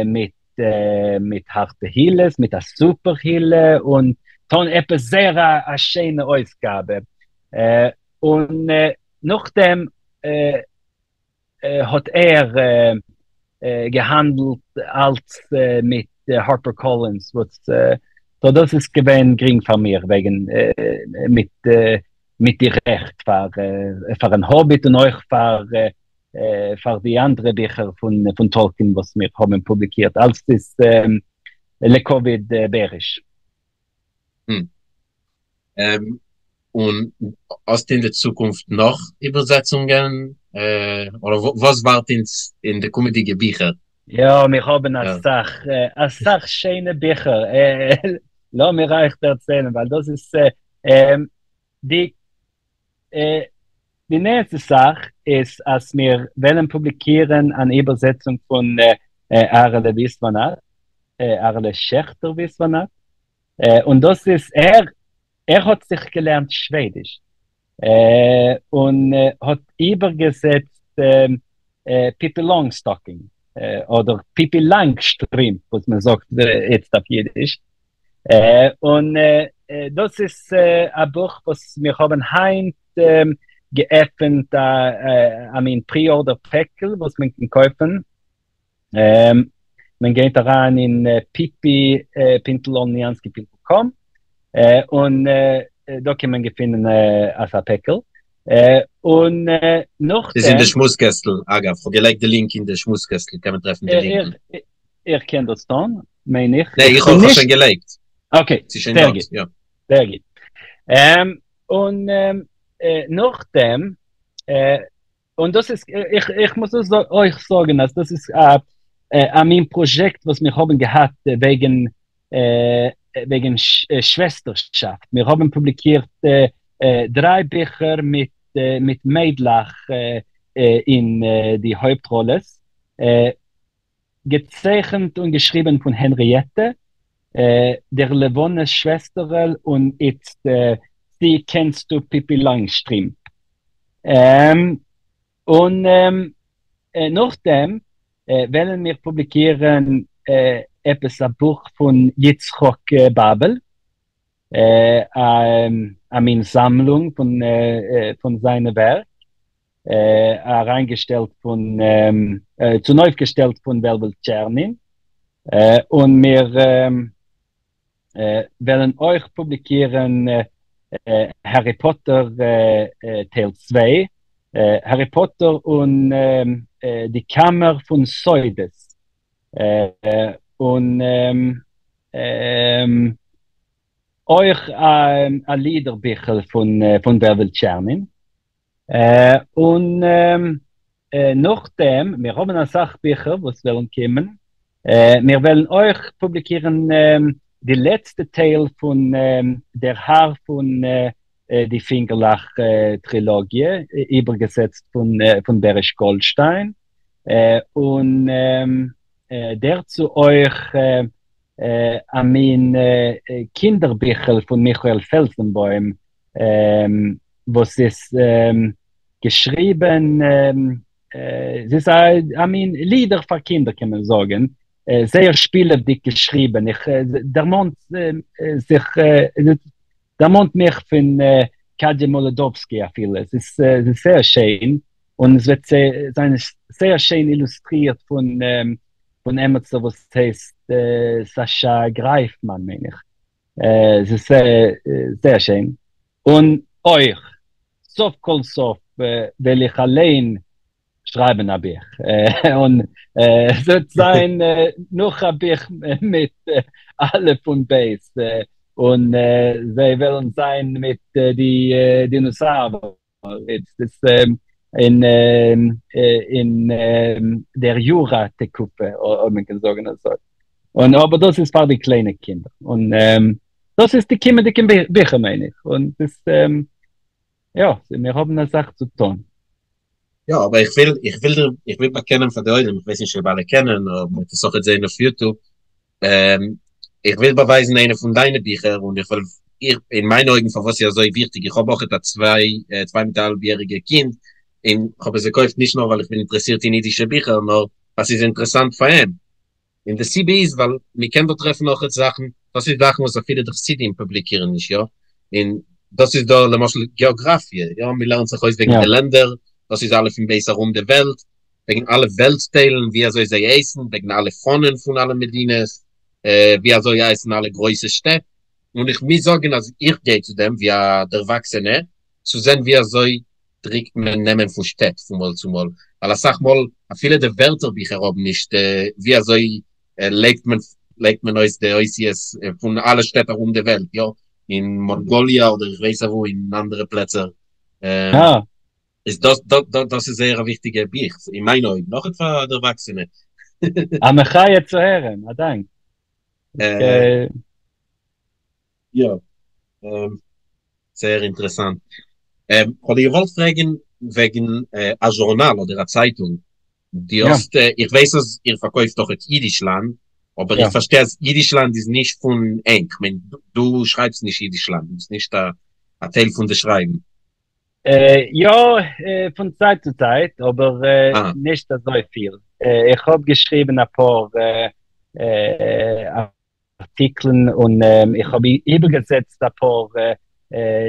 מיט מיט הארטע הילעס, מיט א סופער הילע, און טון עפעס זייער א שיינע אויסגאבע, און נאכדעם האט ער געהאנדלט אלץ מיט הארפער קאלינס וואס. סאו דאס איז געווען גרינג פאר מיר וועגן מיט מיט די רעכט פאר פארן האביט און אויך פאר פאר די אנדערע ביכער פון פון טאלקין וואס מיר האבן פובליקירט אלץ איז לכבוד בעריש.
און האסטו אין די צוקונפט נאך איבערזעצונגען? אדער וואס ווארט אונז אין די קומענדיגע ביכער?
יא, מיר האבן אסאך, אסאך שיינע ביכער, לאמיר אייך דערציילן, ווייל דאס איז די די נענסטע זאך איז אז מיר וועלן פובליקירן אן איבערזעצונג פון אהרעלע וויסוואנאט, אהרעלע שעכטער וויסוואנאט, און דאס איז ער, ער האט זיך געלערנט שוועדיש, און האט איבערגעזעצט פיפי לאנגסטאקינג, אדער פיפי לאנגשטרימפ וואס מען זאגט איצט אויף אידיש, און דאס איז א בוך וואס מיר האבן היינט געעפענט א מין פרי-ארדער פעקל וואס מען קען קויפן, מען גייט אריין אין פיפי פינטל אולניאנסקי פינטל קאם און דא קען מען געפינען אזא פעקל, און נאכדעם.
ס'איז אין די שמועס קעסטל, אגב, כ'האב געלייגט די לינק אין די שמועס קעסטל, קען מען טרעפן די לינק.
איך קען דאס טון, מיין איך.
ניין, איך האב שוין געלייגט.
אקעי, זייער גוט, זייער גוט. און נאכדעם, און דאס איז, איך מוז דאס אויך זאגן אז דאס איז א מין פראזשעקט וואס מיר האבן געהאט וועגן וועגן שוועסטערשאפט, מיר האבן פובליקירט דריי ביכער מיט מיט מיידלעך אין די הויפט ראלעס, געצייכנט און געשריבן פון הענריעטע, דער לבנה'ס שוועסטערל און איצט צי קענסטו פיפי לאנגשטרימפ. און נאכדעם וועלן מיר פובליקירן עפעס א בוך פון יצחק באבעל, א מין זאמלונג פון זיינע ווערק, אריינגעשטעלט פון, צונויפגעשטעלט פון וועלוול טשערנין, און מיר וועלן אויך פובליקירן הערי פאטער טייל צוויי, הערי פאטער און די קאמער פון סודות, און אויך א לידער ביכל פון וועלוול טשערנין. און נאכדעם, מיר האבן אסאך ביכער וואס וועלן קומען, מיר וועלן אויך פובליקירן די לעצטע טייל פון דער האר פון די פינגערלעך טרילאגיע, איבערגעזעצט פון בעריש גאלדשטיין, און דערצו אויך א מין קינדער ביכל פון מיכאל פעלזנבוים, וואס איז געשריבען, ס'איז א מין לידער פאר קינדער קען מען זאגען, זייער שפילעוודיג געשריבען, איך דערמאנט זיך, דערמאנט מיך פון קאדיע מאלאדאווסקי אפילו, עס איז זייער שיין, און עס וועט זיין זייער שיין אילוסטרירט פון פון עמיצער וואס הייסט סאשא גרייפמאן מיין איך. עס איז זייער שיין, און אויך סוף כל סוף וועל איך אליין שרייבן א בוך, און עס וועט זיין נאך א בוך מיט א' און ב', און זיי וועלן זיין מיט די דינאזארן. איצט איז אין אין דער יורא תקופה אויב מען קען זאגן אזוי, און אבער דאס איז פאר די קליינע קינדער, און דאס איז די קומענדיגע ביכער מיין איך, און ס'איז יא, מיר האבן אסאך צו טון.
יא, אבער איך וויל, איך וויל דיר, איך וויל באקענען פאר די עולם, איך ווייס נישט אויב אלע קענען, אבער מ'וועט עס אויכעט זען אויף יוטוב, איך וויל באווייזן איינע פון דיינע ביכער, און איך וועל, איך, אין מיינע אויגן פארוואס ס'איז אזוי וויכטיג, איך האב אויכעט א צוויי, צוויי מיט א האלב יעריגע קינד, און כ'האב עס געקויפט נישט נאר ווייל איך בין אינטערעסירט אין אידישע ביכער, נאר ווייל ס'איז אינטערעסאנט פאר אים. און די סיבה איז ווייל מ'קען דא טרעפן אויכעט זאכן, דאס איז זאכן וואס אפילו די חסידים פובליקירן נישט, יא, און דאס איז דא למשל געאגראפיע, יא, מ'לערנט זיך אויס וועגן די לענדער, דאס איז אלף און בית ארום די וועלט, וועגן אלע וועלט-טיילן, ווי אזוי זיי הייסן, וועגן אלע פאנען פון אלע מדינות, ווי אזוי הייסן אלע גרויסע שטעט. און איך מוז זאגן אז איך גיי צו דעם ווי א דערוואקסענע צו זען ווי אזוי דריקט מען נעמען פון שטעט פון מאל צו מאל, ווייל אסאך מאל אפילו די ווערטער ביכער האבן נישט ווי אזוי לייגט מען לייגט מען אויס די אותיות פון אלע שטעט ארום די וועלט, יא, אין מאנגאליע אדער איך ווייס אוואו אין אנדערע פלעצער. איז דאס דאס איז זייער א וויכטיגע בוך אין מיינע אויגן, נאך פאר דערוואקסענע.
א מחיה צו הערן, א דאנק.
יא, זייער אינטערעסאנט. כ'האב דיר געוואלט פרעגן וועגן א זשורנאל אדער א צייטונג. דו האסט, איך ווייס אז איר פארקויפט אויך אידישלאנד, אבער איך פארשטיי אז אידישלאנד איז נישט פון ענק, כ'מיין דו שרייבסט נישט אידישלאנד, דו ביסט נישט א טייל פון די שרייבן.
יא, פון צייט צו צייט, אבער נישט אזויפיל. איך האב געשריבן אפאר ארטיקלען און איך האב איבערגעזעצט אפאר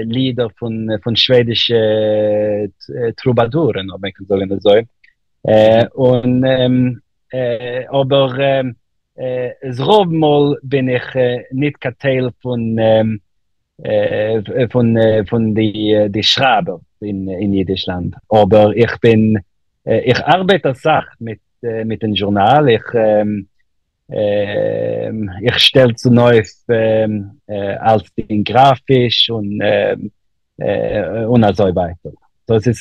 לידער פון שוועדישע טרובאדורן, אויב מען קען זאגן אזוי. און אבער ס'רוב מאל בין איך ניט קיין טייל פון פון פון די די שרייבער אין אידישלאנד, אבער איך בין איך ארבעט אסאך מיט מיט דעם זשורנאל, איך איך שטעל צונויף אלצדינג גראפיש און און אזוי ווייטער, דאס איז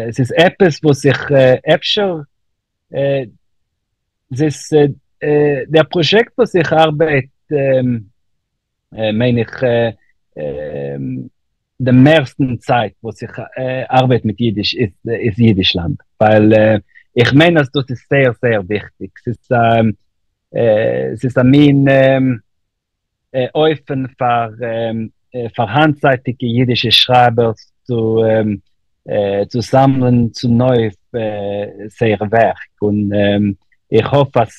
עס איז עפעס וואס איך אפשר ס'איז דער פראיעקט וואס איך ארבעט מיין איך די מערסטן צייט וואס איך ארבעט מיט אידיש איז אידישלאנד, ווייל איך מיין אז דאס איז זייער זייער וויכטיג, ס'איז ס'איז א מין אופן פאר פאר היינטצייטיגע אידישע שרייבערס צו צו זאמלען צונויף זייער ווערק, און איך האף אז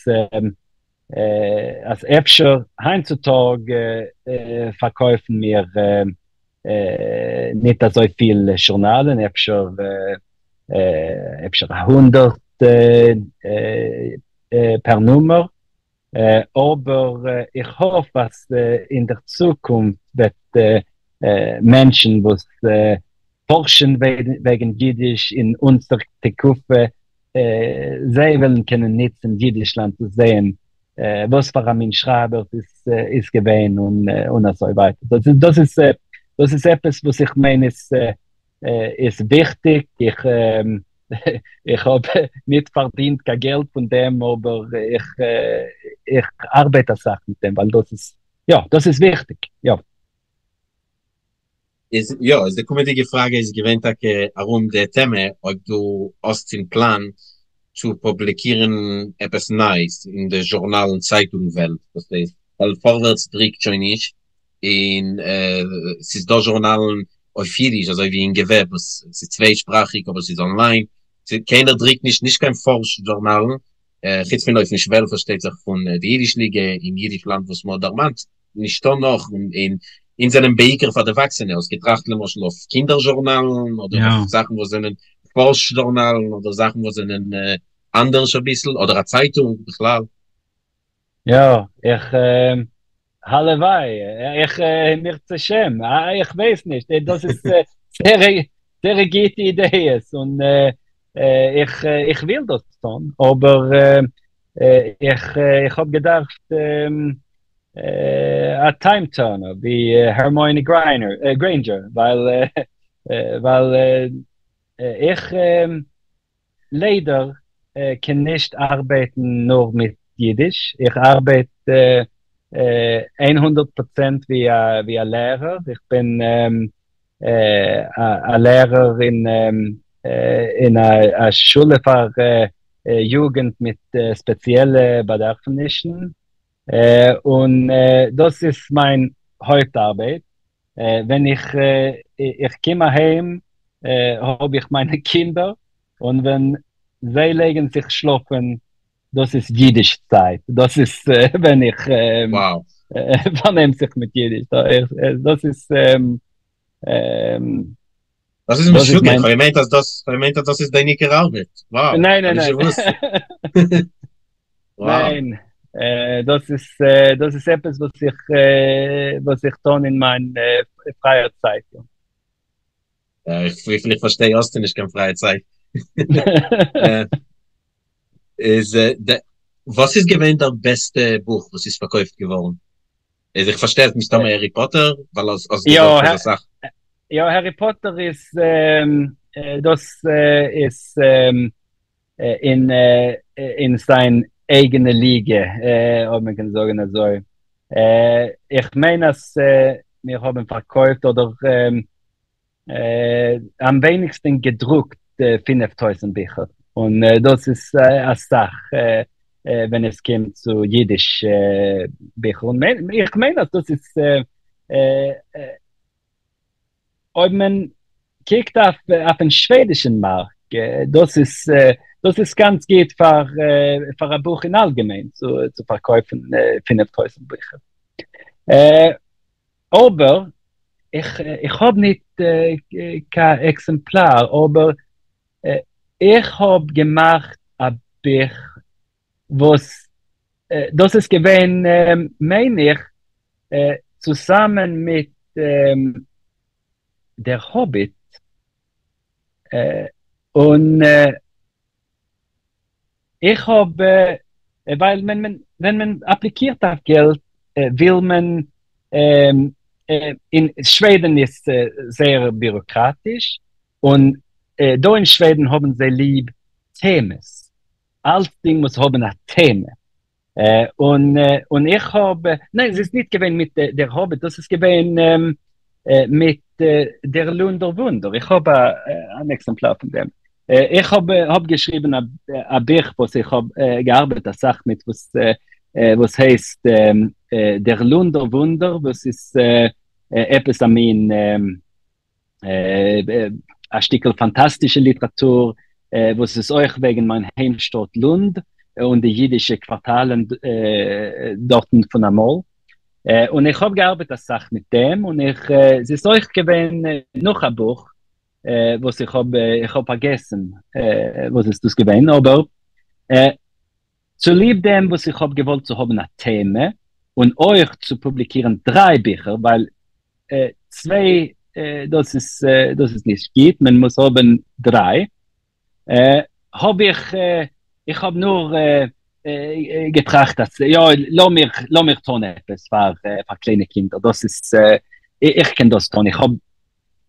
אז אפשר היינט צו טאג פארקויפן מיר ניט אזוי פיל זשורנאלן, אפשר אפשר א הונדערט פער נומער, אבער איך האף אז אין דער צוקונפט וועט מענטשן וואס פארשן וועגן אידיש אין אונזער תקופה זיי וועלן קענען ניצן אידישלאנד צו זעהן וואס פאר א מין שרייבער איז געווען און אזוי ווייטער. דאס איז דאס איז עפעס וואס איך מיין איז איז וויכטיג, איך איך האב ניט פארדינט קיין געלט פון דעם אבער איך איך ארבעט אסאך מיט דעם ווייל דאס איז יא דאס איז וויכטיג יא.
איז יא, איז די קומענדיגע פראגע איז געווען טאקע ארום די טעמע, אויב דו האסט אין פלאן צו פובליקירן עפעס נייעס אין די זשורנאל און צייטונג וועלט, דאס הייסט, ווייל פארווערטס דריקט שוין נישט, און ס'איז דא זשורנאלן אויף אידיש אזוי ווי אין געוועב וואס ס'איז צוויי שפראכיג אבער ס'איז אנליין, קיינער דריקט נישט, נישט קיין פארש זשורנאלן, חוץ פון אויפן שוועל פארשטייט זיך פון די אידיש ליגע און אידישלאנד וואס מ'האט דערמאנט. נישטא נאך, און אונז זענען בעיקר פאר דערוואקסענע, האסט געטראכט למשל אויף קינדער זשורנאלן, אדער אויף זאכן וואס זענען פארש זשורנאלן, אדער זאכן וואס זענען אנדערש אביסל, אדער א צייטונג בכלל?
יא, איך, הלוואי, איך, אם ירצה השם, איך ווייס נישט, דאס איז זייער גוטע אידעעס, און איך, איך וויל דאס טון, אבער איך, איך האב געדארפט א time turner ווי הערמיאני גרעינדזשער, ווייל ווייל איך ליידער קען נישט ארבעטן נאר מיט אידיש, איך ארבעט איין הונדערט פראצענט ווי א לערער, איך בין א לערער אין א שולע פאר יוגענט מיט ספעציעלע באדערפענישן, און דאס איז מיין הויפט ארבעט, ווען איך איך קום אהיים האב איך מיינע קינדער, און ווען זיי לייגן זיך שלאפן דאס איז אידיש צייט, דאס איז ווען איך פארנעם זיך מיט אידיש, דאס איז
דאס איז משוגע, איך האב געמיינט אז דאס, איך האב געמיינט אז דאס איז דיין עיקר ארבעט, וואו,
ניין ניין ניין, ניין. דאס איז דאס איז עפעס וואס איך וואס איך טון אין מיין פרייער צייט.
וויפיל איך פארשטיי האסטו נישט קיין פרייע צייט. איז וואס איז געווען דער בעסטע בוך וואס איז פארקויפט געווארן? איז איך פארשטיי אז מסתמא הערי פאטער, ווייל האסט געזאגט אז אסאך.
יא, הערי פאטער איז דאס איז אין אין זיין אייגענע ליגע, אויב מען קען זאגן אזוי. איך מיין אז מיר האבן פארקויפט אדער אם ווייניגסטן געדרוקט 5000 ביכער, און דאס איז אסאך ווען עס קומט צו אידיש ביכער, און איך מיין אז דאס איז אויב מען קוקט אויפן שוועדישן מארק, דאס איז דאס איז גאנץ גוט פאר פאר א בוך אין אלגעמיין צו פארקויפן 5000 ביכער. אבער איך איך האב ניט קיין עקזעמפלאר, אבער איך האב געמאכט א בוך וואס דאס איז געווען מיין איך צוזאמען מיט דער האביט, און איך האב, ווייל מען מען ווען מען אפליקירט אויף געלט וויל מען, אין שוועדן איז זייער ביראקראטיש, און דא אין שוועדן האבן זיי ליב טעמעס, אלצדינג מוז האבן א טעמע, און און איך האב, ניין ס'איז ניט געווען מיט דער האביט, דאס איז געווען מיט דער לונדער וואונדער, איך האב אן עקזעמפלאר פון דעם, איך האב האב געשריבן א בוך וואס איך האב געארבעט אסאך מיט וואס וואס הייסט דער לונדער וואונדער, וואס איז עפעס א מין א שטיקל פאנטאסטישע ליטעראטור וואס איז אויך וועגן מיין היימשטאט לונד און די אידישע קווארטאלן דארטן פון אמאל, און איך האב געארבעט אסאך מיט דעם, און איך ס'איז אויך געווען נאך א בוך וואס איך האב איך האב פארגעסן וואס איז דאס געווען, אבער צוליב דעם וואס איך האב געוואלט צו האבן א טעמע, און אויך צו פובליקירן דריי ביכער, ווייל צוויי דאס איז דאס איז נישט גוט, מען מוז האבן דריי, האב איך איך האב נאר געטראכט אז יא לאמיר לאמיר טון עפעס פאר פאר קליינע קינדער, דאס איז איך קען דאס טון, איך האב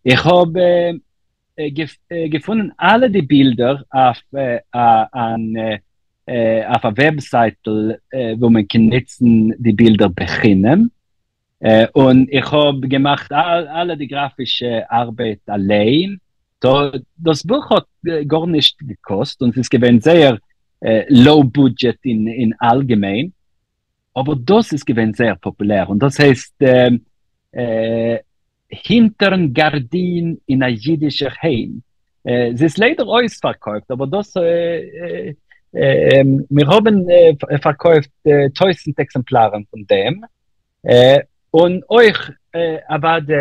איך האב געפונען אלע די בילדער אויף אן אויף א וועבזייטל וואו מען קען נוצן די בילדער בחינם, און איך האב געמאכט אלע די גראפישע ארבעט אליין, דאס בוך האט גארנישט געקאסט און ס'איז געווען זייער low budget אין אלגעמיין, אבער דאס איז געווען זייער פאפולער, און דאס הייסט הינטערן גארדין אין א אידישער היים. ס'איז ליידער אויספארקויפט, אבער דאס מיר האבן פארקויפט טויזנט עקזעמפלארן פון דעם, און אויך אוודאי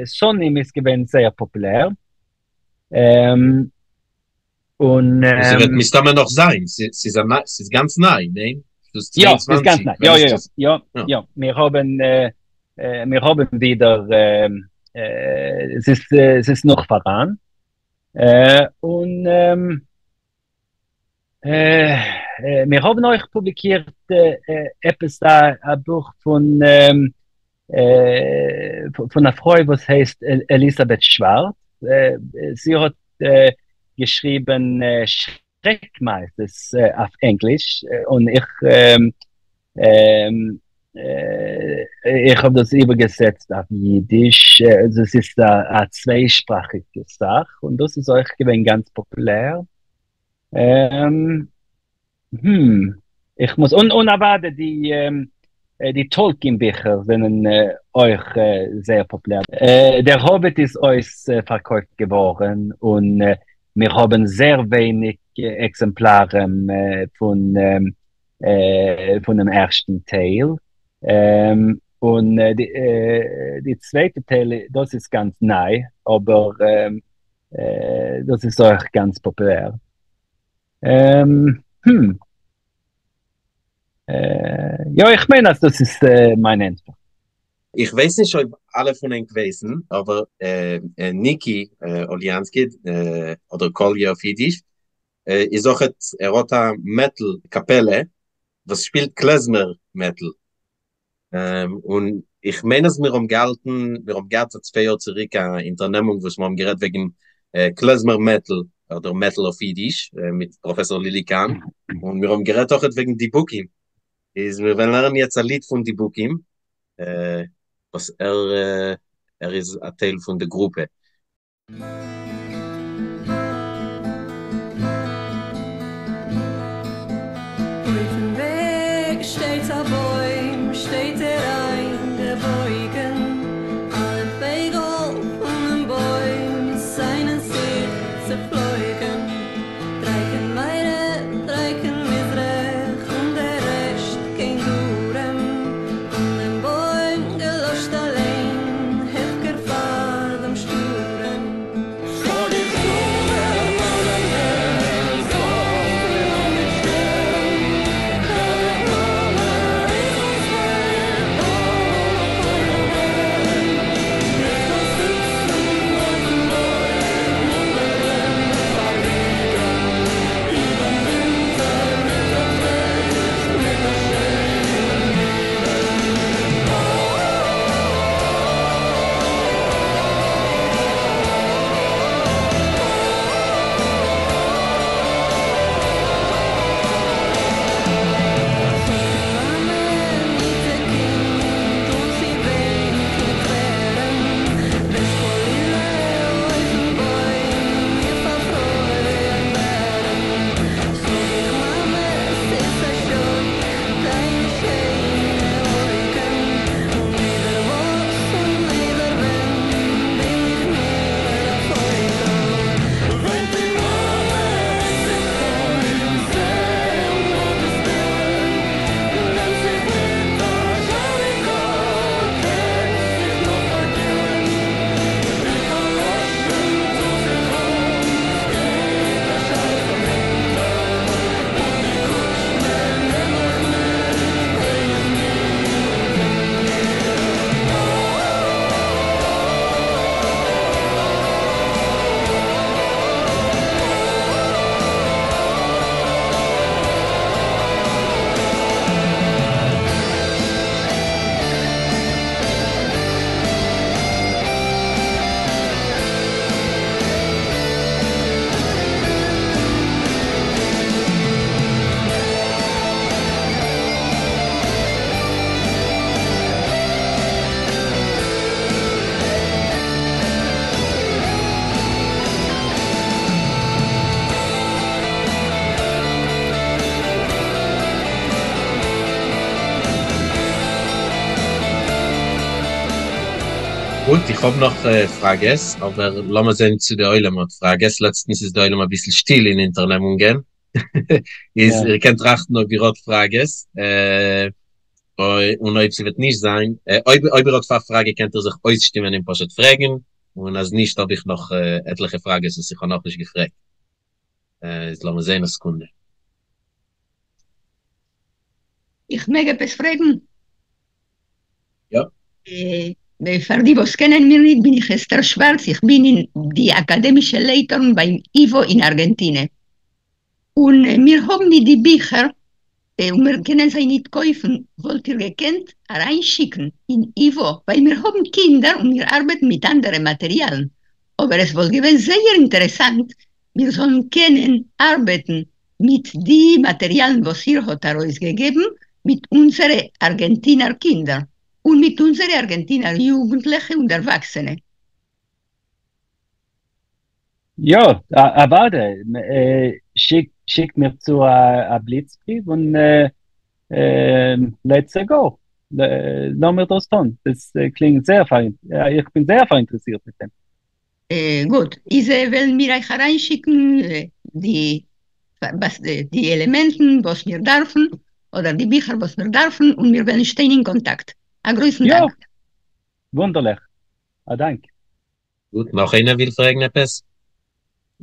שונאים איז געווען זייער פאפולער.
און ס'וועט מסתמא נאך זיין, ס'איז ס'איז גאנץ ניי, ניין?
יא, ס'איז גאנץ ניי, יא יא יא יא, מיר האבן מיר האבן ווידער, ס'איז ס'איז נאך פאראן, און מיר האבן אויך פובליקירט עפעס א בוך פון פון א פרוי וואס הייסט עליזאבעט שווארץ, זי האט געשריבן שרעק מעשיות אויף ענגליש, און איך איך האב דאס איבערגעזעצט אויף אידיש, דאס איז א צוויי-שפראכיגע זאך, און דאס איז אויך געווען גאנץ פאפולער. איך מוז, און און אוודאי די די טאלקין ביכער זענען אויך זייער פאפולער. דער האביט איז אויספארקויפט געווארן און מיר האבן זייער ווייניג עקזעמפלארן פון פונעם ערשטן טייל, און די צווייטע טייל דאס איז גאנץ ניי, אבער דאס איז אויך גאנץ פאפולער. יא, איך מיין אז דאס איז מיין ענטפער.
איך ווייס נישט אויב אלע פון ענק ווייסן, אבער ניקי אוליאנסקי, אדער קאליע אויף אידיש, איז אויכעט, ער האט א מעטל קאפעלע וואס שפילט קלעזמער מעטל. און איך מיין אז מיר האבן געהאלטן, מיר האבן געהאט א צוויי יאר צוריק א אונטערנעמונג וואס מיר האבן גערעדט וועגן קלעזמער מעטל, אדער מעטל אויף אידיש, מיט פראפעסאר לילי קאהן, און מיר האבן גערעדט אויכעט וועגן דיבוקים. איז מיר וועלן הערן יעצט א ליד פון דיבוקים, וואס ער ער איז א טייל פון די גרופע.
אויפן וועג שטייט א בוים, שטייט ער איינגעבויגן, אלע פייגל פונעם בוים זיינען זיך צעפלויגן, דריי קיין מערב, דריי קיין מזרח, און דער רעשט קיין דרום, און דעם בוים געלאזט אליין, הפקר פאר דעם שטורעם. זאג איך זומער מאמע, זאלסט מיר ניט שטערן, וועל איך מאמע איך אויס גיין אויף איך וועל זיצן אויפן בוים און וועל פארוויגן איבערן ווינטער מיט א טרייסט מיט א שיינעם ניגון. זאגט די מאמע מוטער קינד און זי וויינט מיט טרערן, וועסט חלילה אויפן בוים מיר פארפרוירן ווערן. זאג איך מאמע ס'איז א שאד דיינע שיינע אויגן, און איידער וואס און איידער ווען בין איך מיר א פויגל. וויינט די מאמע זיך אויס זע און נעמט זיך מיט א זשאליקע קען זיך נאך פארקילן ווי פארלאשן טוט זיך אויס גייט א שארפער ווינטל און די קוטשמע נעם איך מיט ברענג איך מיט אין מיר.
גוט, איך האב נאך פראגעס, אבער לאמיר זען צו די עולם האט פראגעס, לעצטנס איז די עולם אביסל שטיל אין אונטערנעמונגען, איז איר קענט טראכטן אויב איר האט פראגעס, און אויב ס'וועט נישט זיין, אויב איר האט א פראגע קענט איר זיך אויסשטימען און פשוט פרעגן, און אז נישט האב איך נאך עטליכע פראגעס וואס איך האב נאכנישט געפרעגט. איז לאמיר זען א סעקונדע.
איך מעג עפעס פרעגן?
יא.
פאר די וואס קענען מיר ניט בין איך אסתר שווארץ, איך בין אין די אקאדעמישע לייטערין ביים ייוואו אין ארגענטינע, און מיר האבן ניט די ביכער און מיר קענען זיי ניט קויפן, וואלט איר געקענט אריינשיקן אין ייוואו, ווייל מיר האבן קינדער און מיר ארבעטן מיט אנדערע מאטעריאלן, אבער עס וואלט געווען זייער אינטערעסאנט מיר זאלן קענען ארבעטן מיט די מאטעריאלן וואס איר האט ארויסגעגעבן מיט אונזערע ארגענטינער קינדער און מיט אונזערע ארגענטינער יוגנטליכע און דערוואקסענע.
יא, אוודאי, שיקט מיר צו א בליצבריוו און לעטס גאו, לאמיר דאס טון, דאס קלינגט זייער פאר, איך בין זייער פאראינטערעסירט מיט דעם.
גוט, איז וועלן מיר אייך אריינשיקן די די עלעמענטן וואס מיר דארפן, אדער די ביכער וואס מיר דארפן, און מיר וועלן שטיין אין קאנטאקט. א גרויסן דאנק.
יא, וואונדערליך. א דאנק.
גוט, נאך איינער וויל פרעגן עפעס?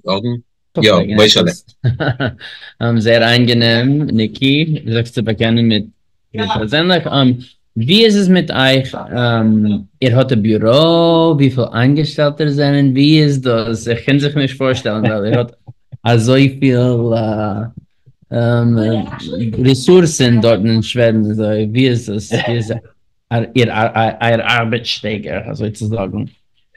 זאגן? יא, משה'לע.
זייער איינגענעם, ניקי, זיך צו באקענען מיט. פּערזענלעך, ווי איז עס מיט אײַך? איר האָט אַ ביוראָ? וויפיל אײַנגעשטעלטע זענען? ווי איז דאָס? איך קען זיך נישט פאָרשטעלן, ווײַל איר האָט אַזוי פיל רעסורסן דאָרטן אין שוועדן. אַזוי, ווי איז דאָס? ווי איז אײַער אַרבעט־שטייגער, אַזוי צו זאָגן?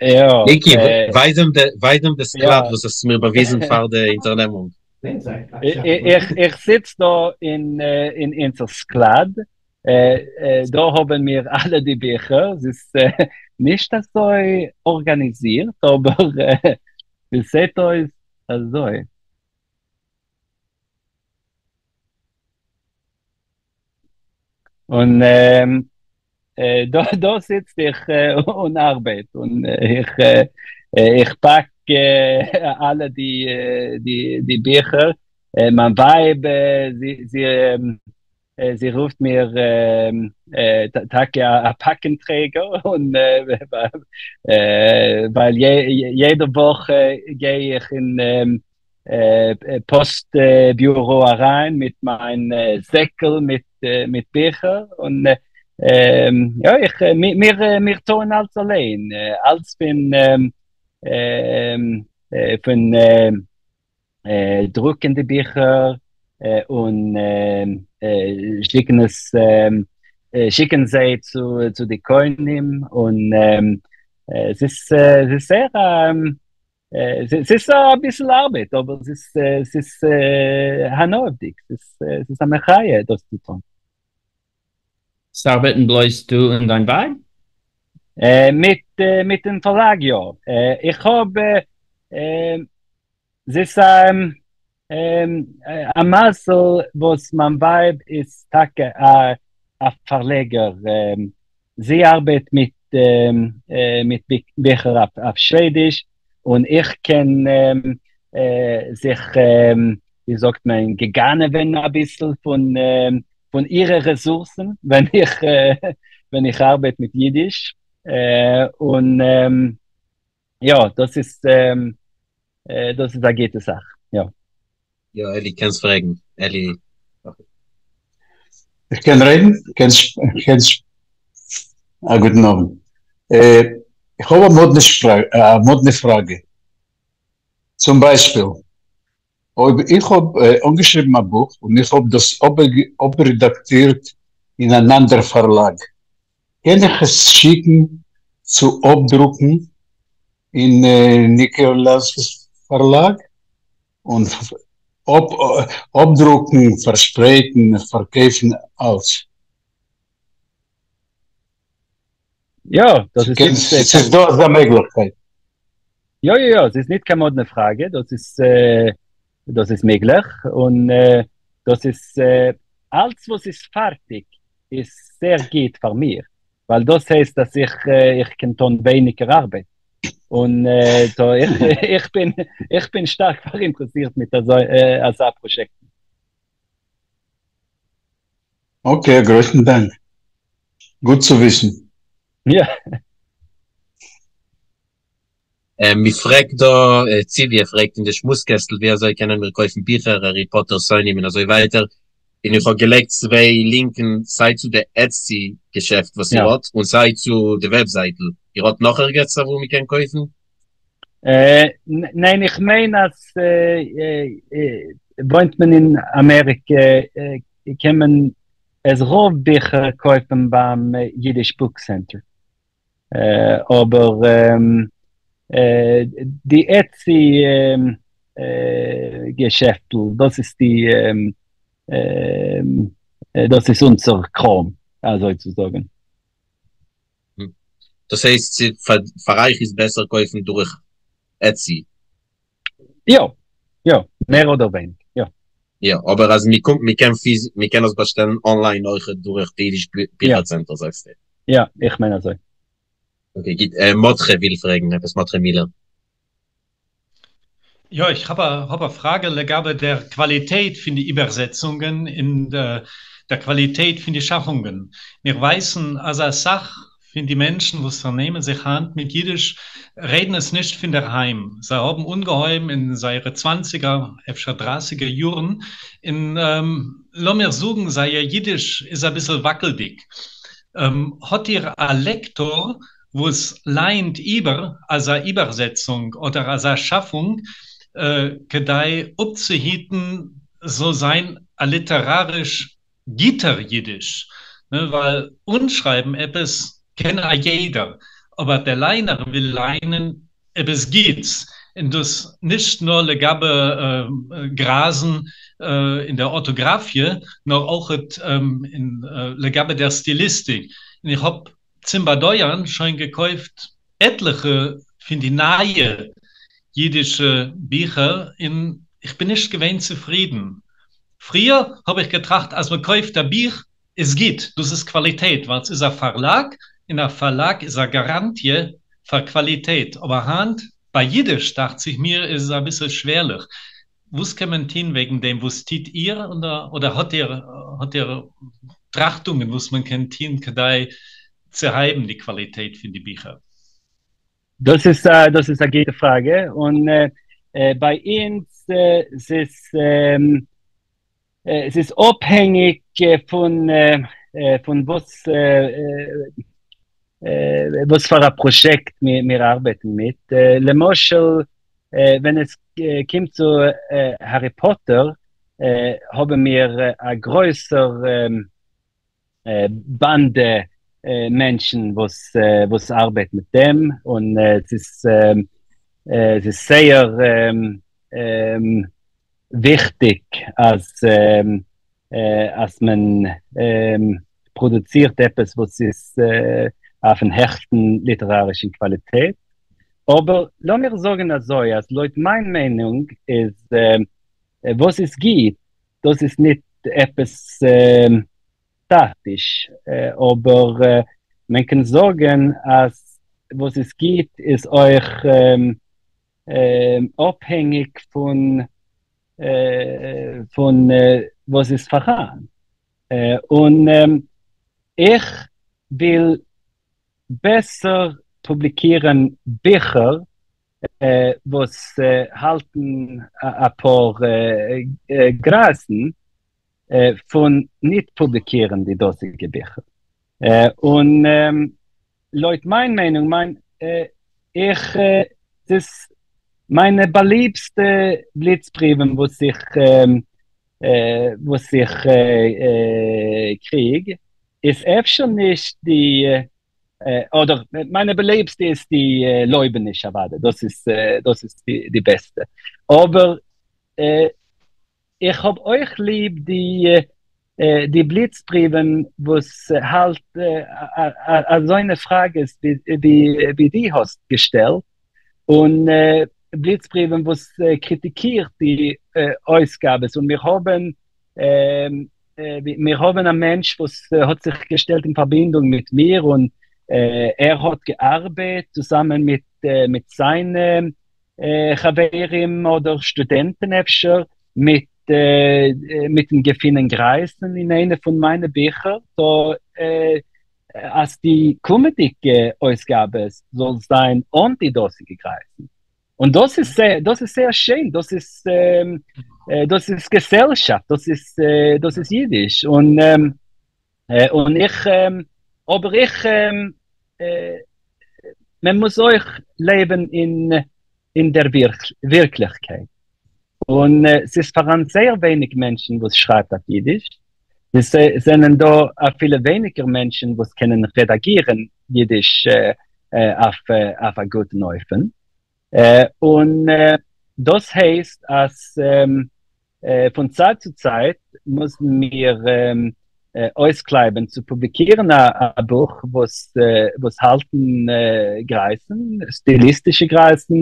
יא.
ניקי, ווײַז אים די, ווײַז אים די סקלאַד, וואָס האָסט מיר באַוויזן פאַר דער אונטערנעמונג.
איך זיץ דאָ אין אונדזער סקלאַד. דאָ האָבן מיר אַלע די ביכער. עס איז נישט אַזוי אָרגאַניזירט, אָבער עס זעט אויס אַזוי. און דאָ זיץ איך און אַרבעט און איך פּאַק אַלע די ביכער. מײַן ווײַב, זי רופֿט מיר טאַקע אַ פּאַקנטרעגער, און ווײַל יעדע וואָך גיי איך אין פּאָסט־ביוראָ אַרײַן מיט מײַן זעקל מיט ביכער. און יאָ, מיר טוען אַלץ אַליין. אַלץ פֿון דרוקן די ביכער און שיקן זיי צו די קונים, און עס איז זייער, עס איז אַ ביסל אַרבעט, אָבער עס איז הנאהדיק, עס איז אַ מחיה, דאָס צו טאָן.
אַרבעטן בלויז דו און דײַן ווײַב?
מיט דעם פֿאַרלאַג, יאָ. איך האָב, עס איז אַ מזל, וואָס מײַן ווײַב איז טאַקע אַ פֿאַרלעגער. זי אַרבעט מיט ביכער אויף שוועדיש, און איך קען זיך, ווי זאָגט מען, געגנבֿענען אַ ביסל פֿון אירע רעסורסן, ווען איך אַרבעט מיט ייִדיש. און יאָ, דאָס איז אַ גוטע זאַך, יאָ.
יאָ, אלי, קענסט פֿרעגן. אלי.
איך קען רעדן? קענסט, אַ גוטן אָוונט. איך האָב אַ מאָדנע פֿראַגע. צום בײַשפּיל, אויב איך האָב אָנגעשריבן אַ בוך און איך האָב דאָס אָפּרעדאַקטירט אין אַן אַנדער פֿאַרלאַג, קען איך עס שיקן צו אָפּדרוקן אין ניקאָלאַסעס פֿאַרלאַג און אָפּדרוקן, פֿאַרשפּרייטן, פֿאַרקויפֿן אַלץ?
יאָ, דאָס איז נישט
עס איז דאָ אַזאַ מעגלעכקייט.
יאָ, עס איז נישט קיין מאָדנע פֿראַגע, דאָס איז מעגלעך און דאָס איז אַלץ, וואָס איז פֿאַרטיק, איז זייער גוט פֿאַר מיר, ווײַל דאָס הייסט, אַז איך קען טאָן ווייניקער אַרבעט. און so, איך בין שטאַרק פֿאַראינטערעסירט מיט אַזאַ פּראָיעקט.
Okay, גרויסן דאַנק. גוט צו וויסן.
יאָ.
מע פֿרעגט דאָ, ציוויע פֿרעגט אין די שמועסקעסטל, ווי אַזוי קענען מיר קויפֿן ביכער, Harry Potter, שׂונאים און אַזוי ווײַטער. און איך האָב געלייגט צוויי לינקען, סײַ צו דער Etsy־געשעפֿט, וואָס איר האָט, און סײַ צו דער וועבזײַטל. איר האָט נאָך ערגעץ, וווּ מע קען קויפֿן?
ניין, איך מיין, אַז וואוינט מען אין אַמעריקע, קען מען עס רובֿ ביכער קויפֿן בײַם Yiddish Book Center. אָבער די Etsy געשעפֿטל, דאָס איז אונדזער קראָם, אַזוי צו זאָגן.
דאָס הייסט, פֿאַר אײַך איז בעסער קויפֿן דורך Etsy.
יאָ, מער אָדער ווייניק, יאָ.
יאָ, אָבער אַז מע קומט, מע קען עס באַשטעלן online אויך דורך די ייִדיש ביכער צענטער, זאָגסטו.
יאָ, איך מיין אַזוי.
Okay, גוט. מרדכי וויל פֿרעגן, עפּעס מרדכי מילער.
יאָ, איך האָב אַ פֿראַגע לגבי דער קוואַליטעט פֿון די איבערזעצונגען און דער קוואַליטעט פֿון די שאַפֿונגען. מיר ווייסן, אַז אַ סך פֿון די מענטשן, וואָס פֿאַרנעמען זיך הײַנט מיט ייִדיש, רעדן עס נישט פֿון דער היים. זיי האָבן אָנגעהויבן אין זייערע צוואַנציקער, אפֿשר דרײַסיקער יאָרן, און, לאָמיר זאָגן, זייער ייִדיש איז אַ ביסל וואַקלדיק. האָט איר אַ לעקטאָר, וואָס לייענט איבער אַזאַ איבערזעצונג אָדער אַזאַ שאַפֿונג, כּדי אָפּצוהיטן זאָל זײַן אַ ליטעראַריש גוטער יידיש, ווייל אנשרייבן עפעס קען א יעדער, אבער דער ליינער וויל ליינען עפעס גוטס, און דאס נישט נאר לגבי גרייזן אין דער ארטאגראפיע, נאר אויכעט לגבי דער סטיליסטיק, און איך האב צום באדויערן שוין געקויפט עטליכע פון די נייע אידישע ביכער און איך בין נישט געווען צופרידן. פריער האב איך געטראכט אז מען קויפט א בוך איז גוט, דאס איז קוואליטעט ווייל ס'איז א פארלאג און א פארלאג איז א גאראנטיע פאר קוואליטעט, אבער היינט ביי אידיש דאכט זיך מיר איז עס אביסל שווערליך. וואס קען מען טון וועגן דעם? וואס טוט איר אדער האט איר האט איר טראכטונגען וואס מען קען טון כדי צו הייבן די קוואליטעט פון די ביכער?
דאס איז א דאס איז א גוטע פראגע, און ביי אונז ס'איז ס'איז אפהענגיג פון פון וואס וואס פאר א פראשעקט מיר ארבעטן מיט, למשל ווען עס קומט צו הארי פאטער האבן מיר א גרויסער באנדע מענטשן וואס וואס ארבעט מיט דעם, און עס איז זייער וויכטיג אז אז מען פראדוצירט עפעס וואס איז אויפן העכסטן ליטערארישן קוואליטעט. אבער לאמיר זאגן אזוי אז לויט מיין מיינונג איז וואס איז גוט דאס איז ניט עפעס סטאטיש, אבער מען קען זאגן אז וואס איז גוט איז אויך אפהענגיג פון פון וואס איז פאראן, און איך וויל בעסער פובליקירן ביכער וואס האלטן אפאר גרייזן פון ניט פובליקירן די דאזיגע ביכער. און לויט מיין מיינונג, מיין איך, ס'איז מיינע באליבסטע בליצבריוון וואס איך וואס איך קריג, איז אפשר נישט די אדער מיינע באליבסטע איז די לויבעניש אוודאי, דאס איז דאס איז די בעסטע, אבער איך האב אויך ליב די די בליצבריוון וואס האלט אזוינע פראגעס ווי דו האסט געשטעלט, און בליצבריוון וואס קריטיקירט די אויסגאבעס, און מיר האבן מיר האבן א מענטש וואס האט זיך געשטעלט אין פארבינדונג מיט מיר און ער האט געארבעט צוזאמען מיט מיט זיינע חברים אדער סטודענטן אפשר מיט מיטן געפינען גרייזן אין איינע פון מיינע ביכער, סא אז די קומעדיגע אויסגאבעס זאל זיין אן די דאזיגע גרייזן. און דאס איז דאס איז זייער שיין, דאס איז דאס איז געזעלשאפט, דאס איז דאס איז אידיש, און און איך אבער איך מען מוז אויך לעבן אין אין דער ווירקליכקייט, און ס'איז פאראן זייער ווייניג מענטשן וואס שרייבט אויף אידיש, עס זענען דא אפילו ווייניגער מענטשן וואס קענען רעדאגירן אידיש אויף אויף א גוטן אופן, און דאס הייסט אז פון צייט צו צייט מוזן מיר אויסקלייבן צו פובליקירן א בוך וואס וואס האלטן גרייזן, סטיליסטישע גרייזן,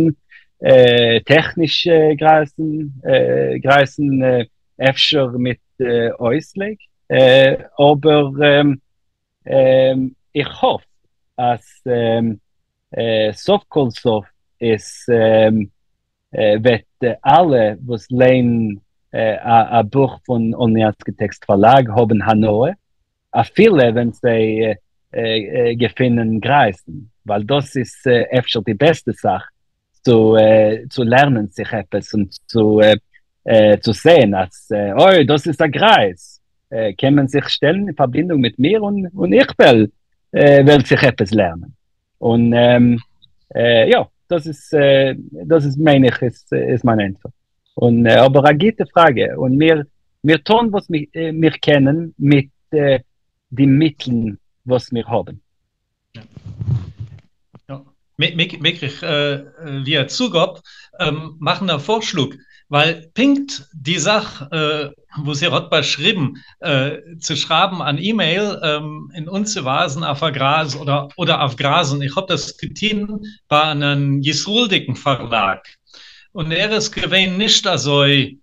טעכנישע גרייזן, גרייזן אפשר מיט אויסלייג, אבער איך האף אז סוף כל סוף איז וועט אלע וואס ליינען א בוך פון אולמיאנסקי טעקסט פארלאג האבן הנאה, אפילו ווען זיי. געפינען גרייזן, ווייל דאס איז אפשר די בעסטע זאך צו צו לערנען זיך עפעס און צו צו זען אז אוי דאס איז א גרייז, קען מען זיך שטעלן אין פארבינדונג מיט מיר און און איך וועל וועל זיך עפעס לערנען. און יא, דאס איז דאס איז מיין איך איז איז מיין ענטפער. און אבער א גוטע פראגע, און מיר מיר טון וואס מיר קענען מיט די מיטלן וואס מיר האבן.
יא. מעג איך ווי א צוגאב מאכן א פארשלאג, ווייל פונקט די זאך וואס איר האט באשריבן, צו שרייבן אן אימעיל און אנצוווייזן אויף א גרייז אדער אויף גרייזן, איך האב דאס געטון ביי אן ישראל'דיגן פארלאג, און ער איז געווען נישט אזוי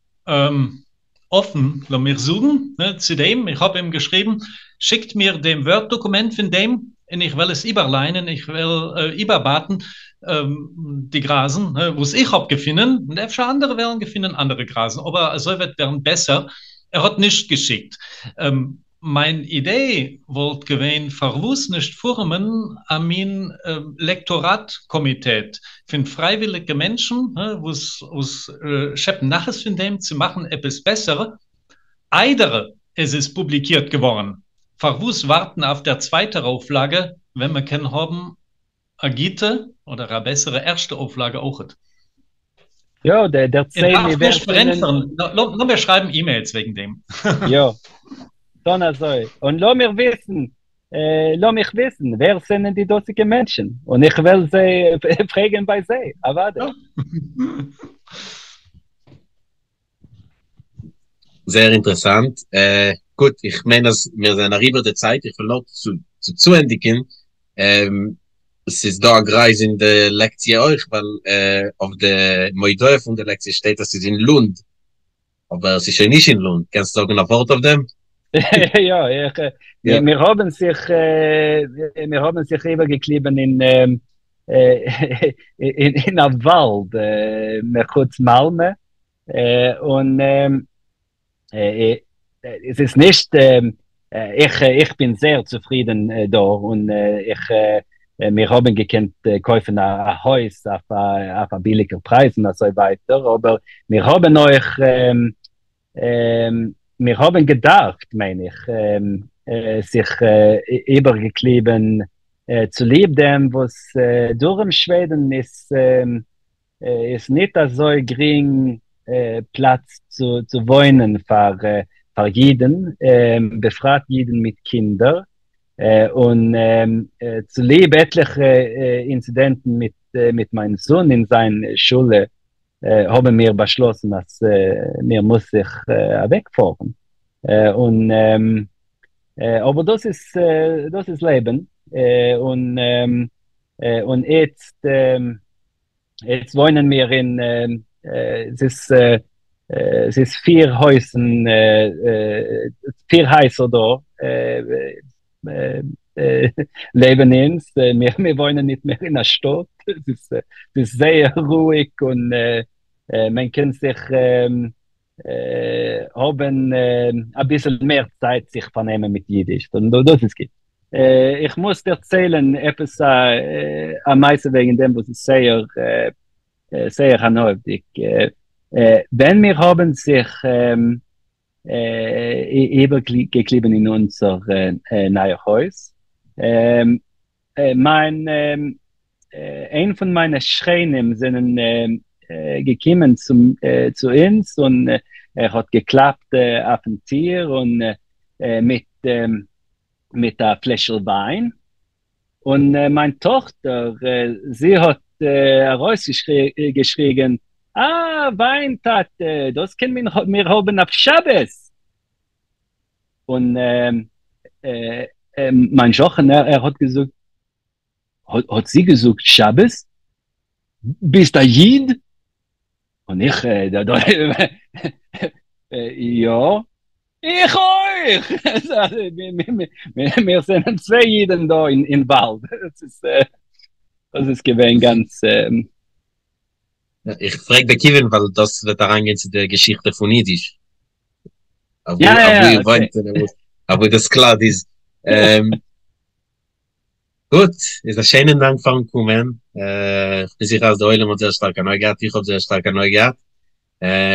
אפן, לאמיר זאגן, צו דעם, איך האב אים געשריבן, שיקט מיר דעם ווארד דאקומענט פון דעם און איך וועל עס איבערליינען, איך וועל איבערבייטן די גרייזן וואס איך האב געפונען, און אפשר אנדערע וועלן געפינען אנדערע גרייזן, אבער אזוי וועט ווערן בעסער. ער האט נישט געשיקט. מיין אידעי וואלט געווען פארוואס נישט פארעמען א מין לעקטאראט קאמיטעט פון פרייוויליגע מענטשן וואס וואס שעפן נחת פון דעם צו מאכן עפעס בעסער איידער עס איז פובליקירט געווארן, פארוואס ווארטן אויף דער צווייטער אויפלאגע ווען מען קען האבן א גוטע אדער א בעסערע ערשטע אויפלאגע אויכעט?
יא, דער דערצייל מיר
ווער זענען. לאמיר שרייבן אימעילס וועגן דעם.
יא, טון אזוי, און לאמיר וויסן, לאמיך וויסן ווער זענען די דאזיגע מענטשן, און איך וועל זיי פרעגן ביי זיי, אוודאי.
זייער אינטערעסאנט. גוט, איך מיין אז מיר זענען אריבער די צייט, איך וויל נאר צו צוענדיגן, ס'איז דא א גרייז אין די לעקציע אויך, ווייל אויף די מודעה פון די לעקציע שטייט אז ס'איז אין לונד, אבער ס'איז שוין נישט אין לונד, קענסט זאגן א ווארט אויף דעם?
יא, איך, מיר האבן זיך, מיר האבן זיך איבערגעקליבן אין אין א וואלד מחוץ מאלמע, און עס איז נישט, איך איך בין זייער צופרידן דא, און איך מיר האבן געקענט קויפן א הויז אויף א ביליגער פרייז און אזוי ווייטער, אבער מיר האבן אויך, מיר האבן געדארפט מיין איך זיך איבערגעקליבן צוליב דעם וואס דרום שוועדן איז איז ניט אזוי גרינג פלאץ צו צו וואוינען פאר פאר אידן, בפרט אידן מיט קינדער, און צוליב עטליכע אינצידענטן מיט מיט מיין זון אין זיין שולע האבן מיר באשלאסן אז מיר מוז זיך אוועקפארן, און אבער דאס איז דאס איז לעבן, און און איצט איצט וואוינען מיר אין, ס'איז ס'איז פיר הויזן, פיר הייזער דא לעבן אונז, מיר מיר וואוינען ניט מער אין א שטאט, ס'איז ס'איז זייער רואיג און מען קען זיך האבן אביסל מער צייט זיך פארנעמען מיט אידיש, און דאס איז גוט. איך מוז דערציילן עפעס א מעשה וועגן דעם וואס איז זייער זייער הנאה'דיג. ווען מיר האבן זיך איבערגעקליבן אין אונזער נייער הויז, מיין, איין פון מיינע שכנים זענען געקומען צום צו אונז און ער האט געקלאפט אויפן טיר און מיט מיט א פלעשל וויין, און מיין טאכטער זי האט ארויסגעשריגען, אה, וויין טאטע, דאס קען מען מיר האבן אויף שבת! און מיין שכן ער האט געזאגט, האט זי געזאגט שבת? ביסט א איד? און איך, יא, איך אויך! מיר זענען צוויי אידן דא אין וואלד, דאס איז געווען גאנץ.
איך פרעג בכיוון ווייל דאס וועט אריינגיין צו די געשיכטע פון אידיש.
יא יא יא,
אוואו דאס קלאד איז. גוט, איז א שיינעם דאנק פארן קומען, איך בין זיכער אז די עולם האט זייער שטארק הנאה געהאט, איך האב זייער שטארק הנאה געהאט,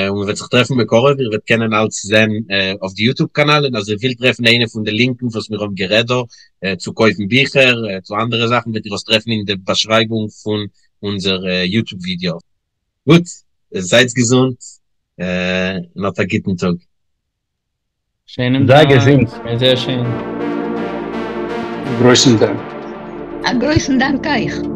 און מען וועט זיך טרעפן בקרוב, איר וועט קענען אלץ זען אויף די יוטוב קאנאל, און אז איר ווילט טרעפן איינע פון די לינקן וואס מיר האבן גערעדט דא, צו קויפן ביכער, צו אנדערע זאכן, וועט איר עס טרעפן אין די באשרייבונג פון אונזער יוטוב ווידעא. גוט, זייטס געזונט, און האט א גוטן טאג.
שיינעם
זיי
דאנק,
געזונט.
זייער שיין.
גרויסן דאנק.
א גרויסן דאנק אייך.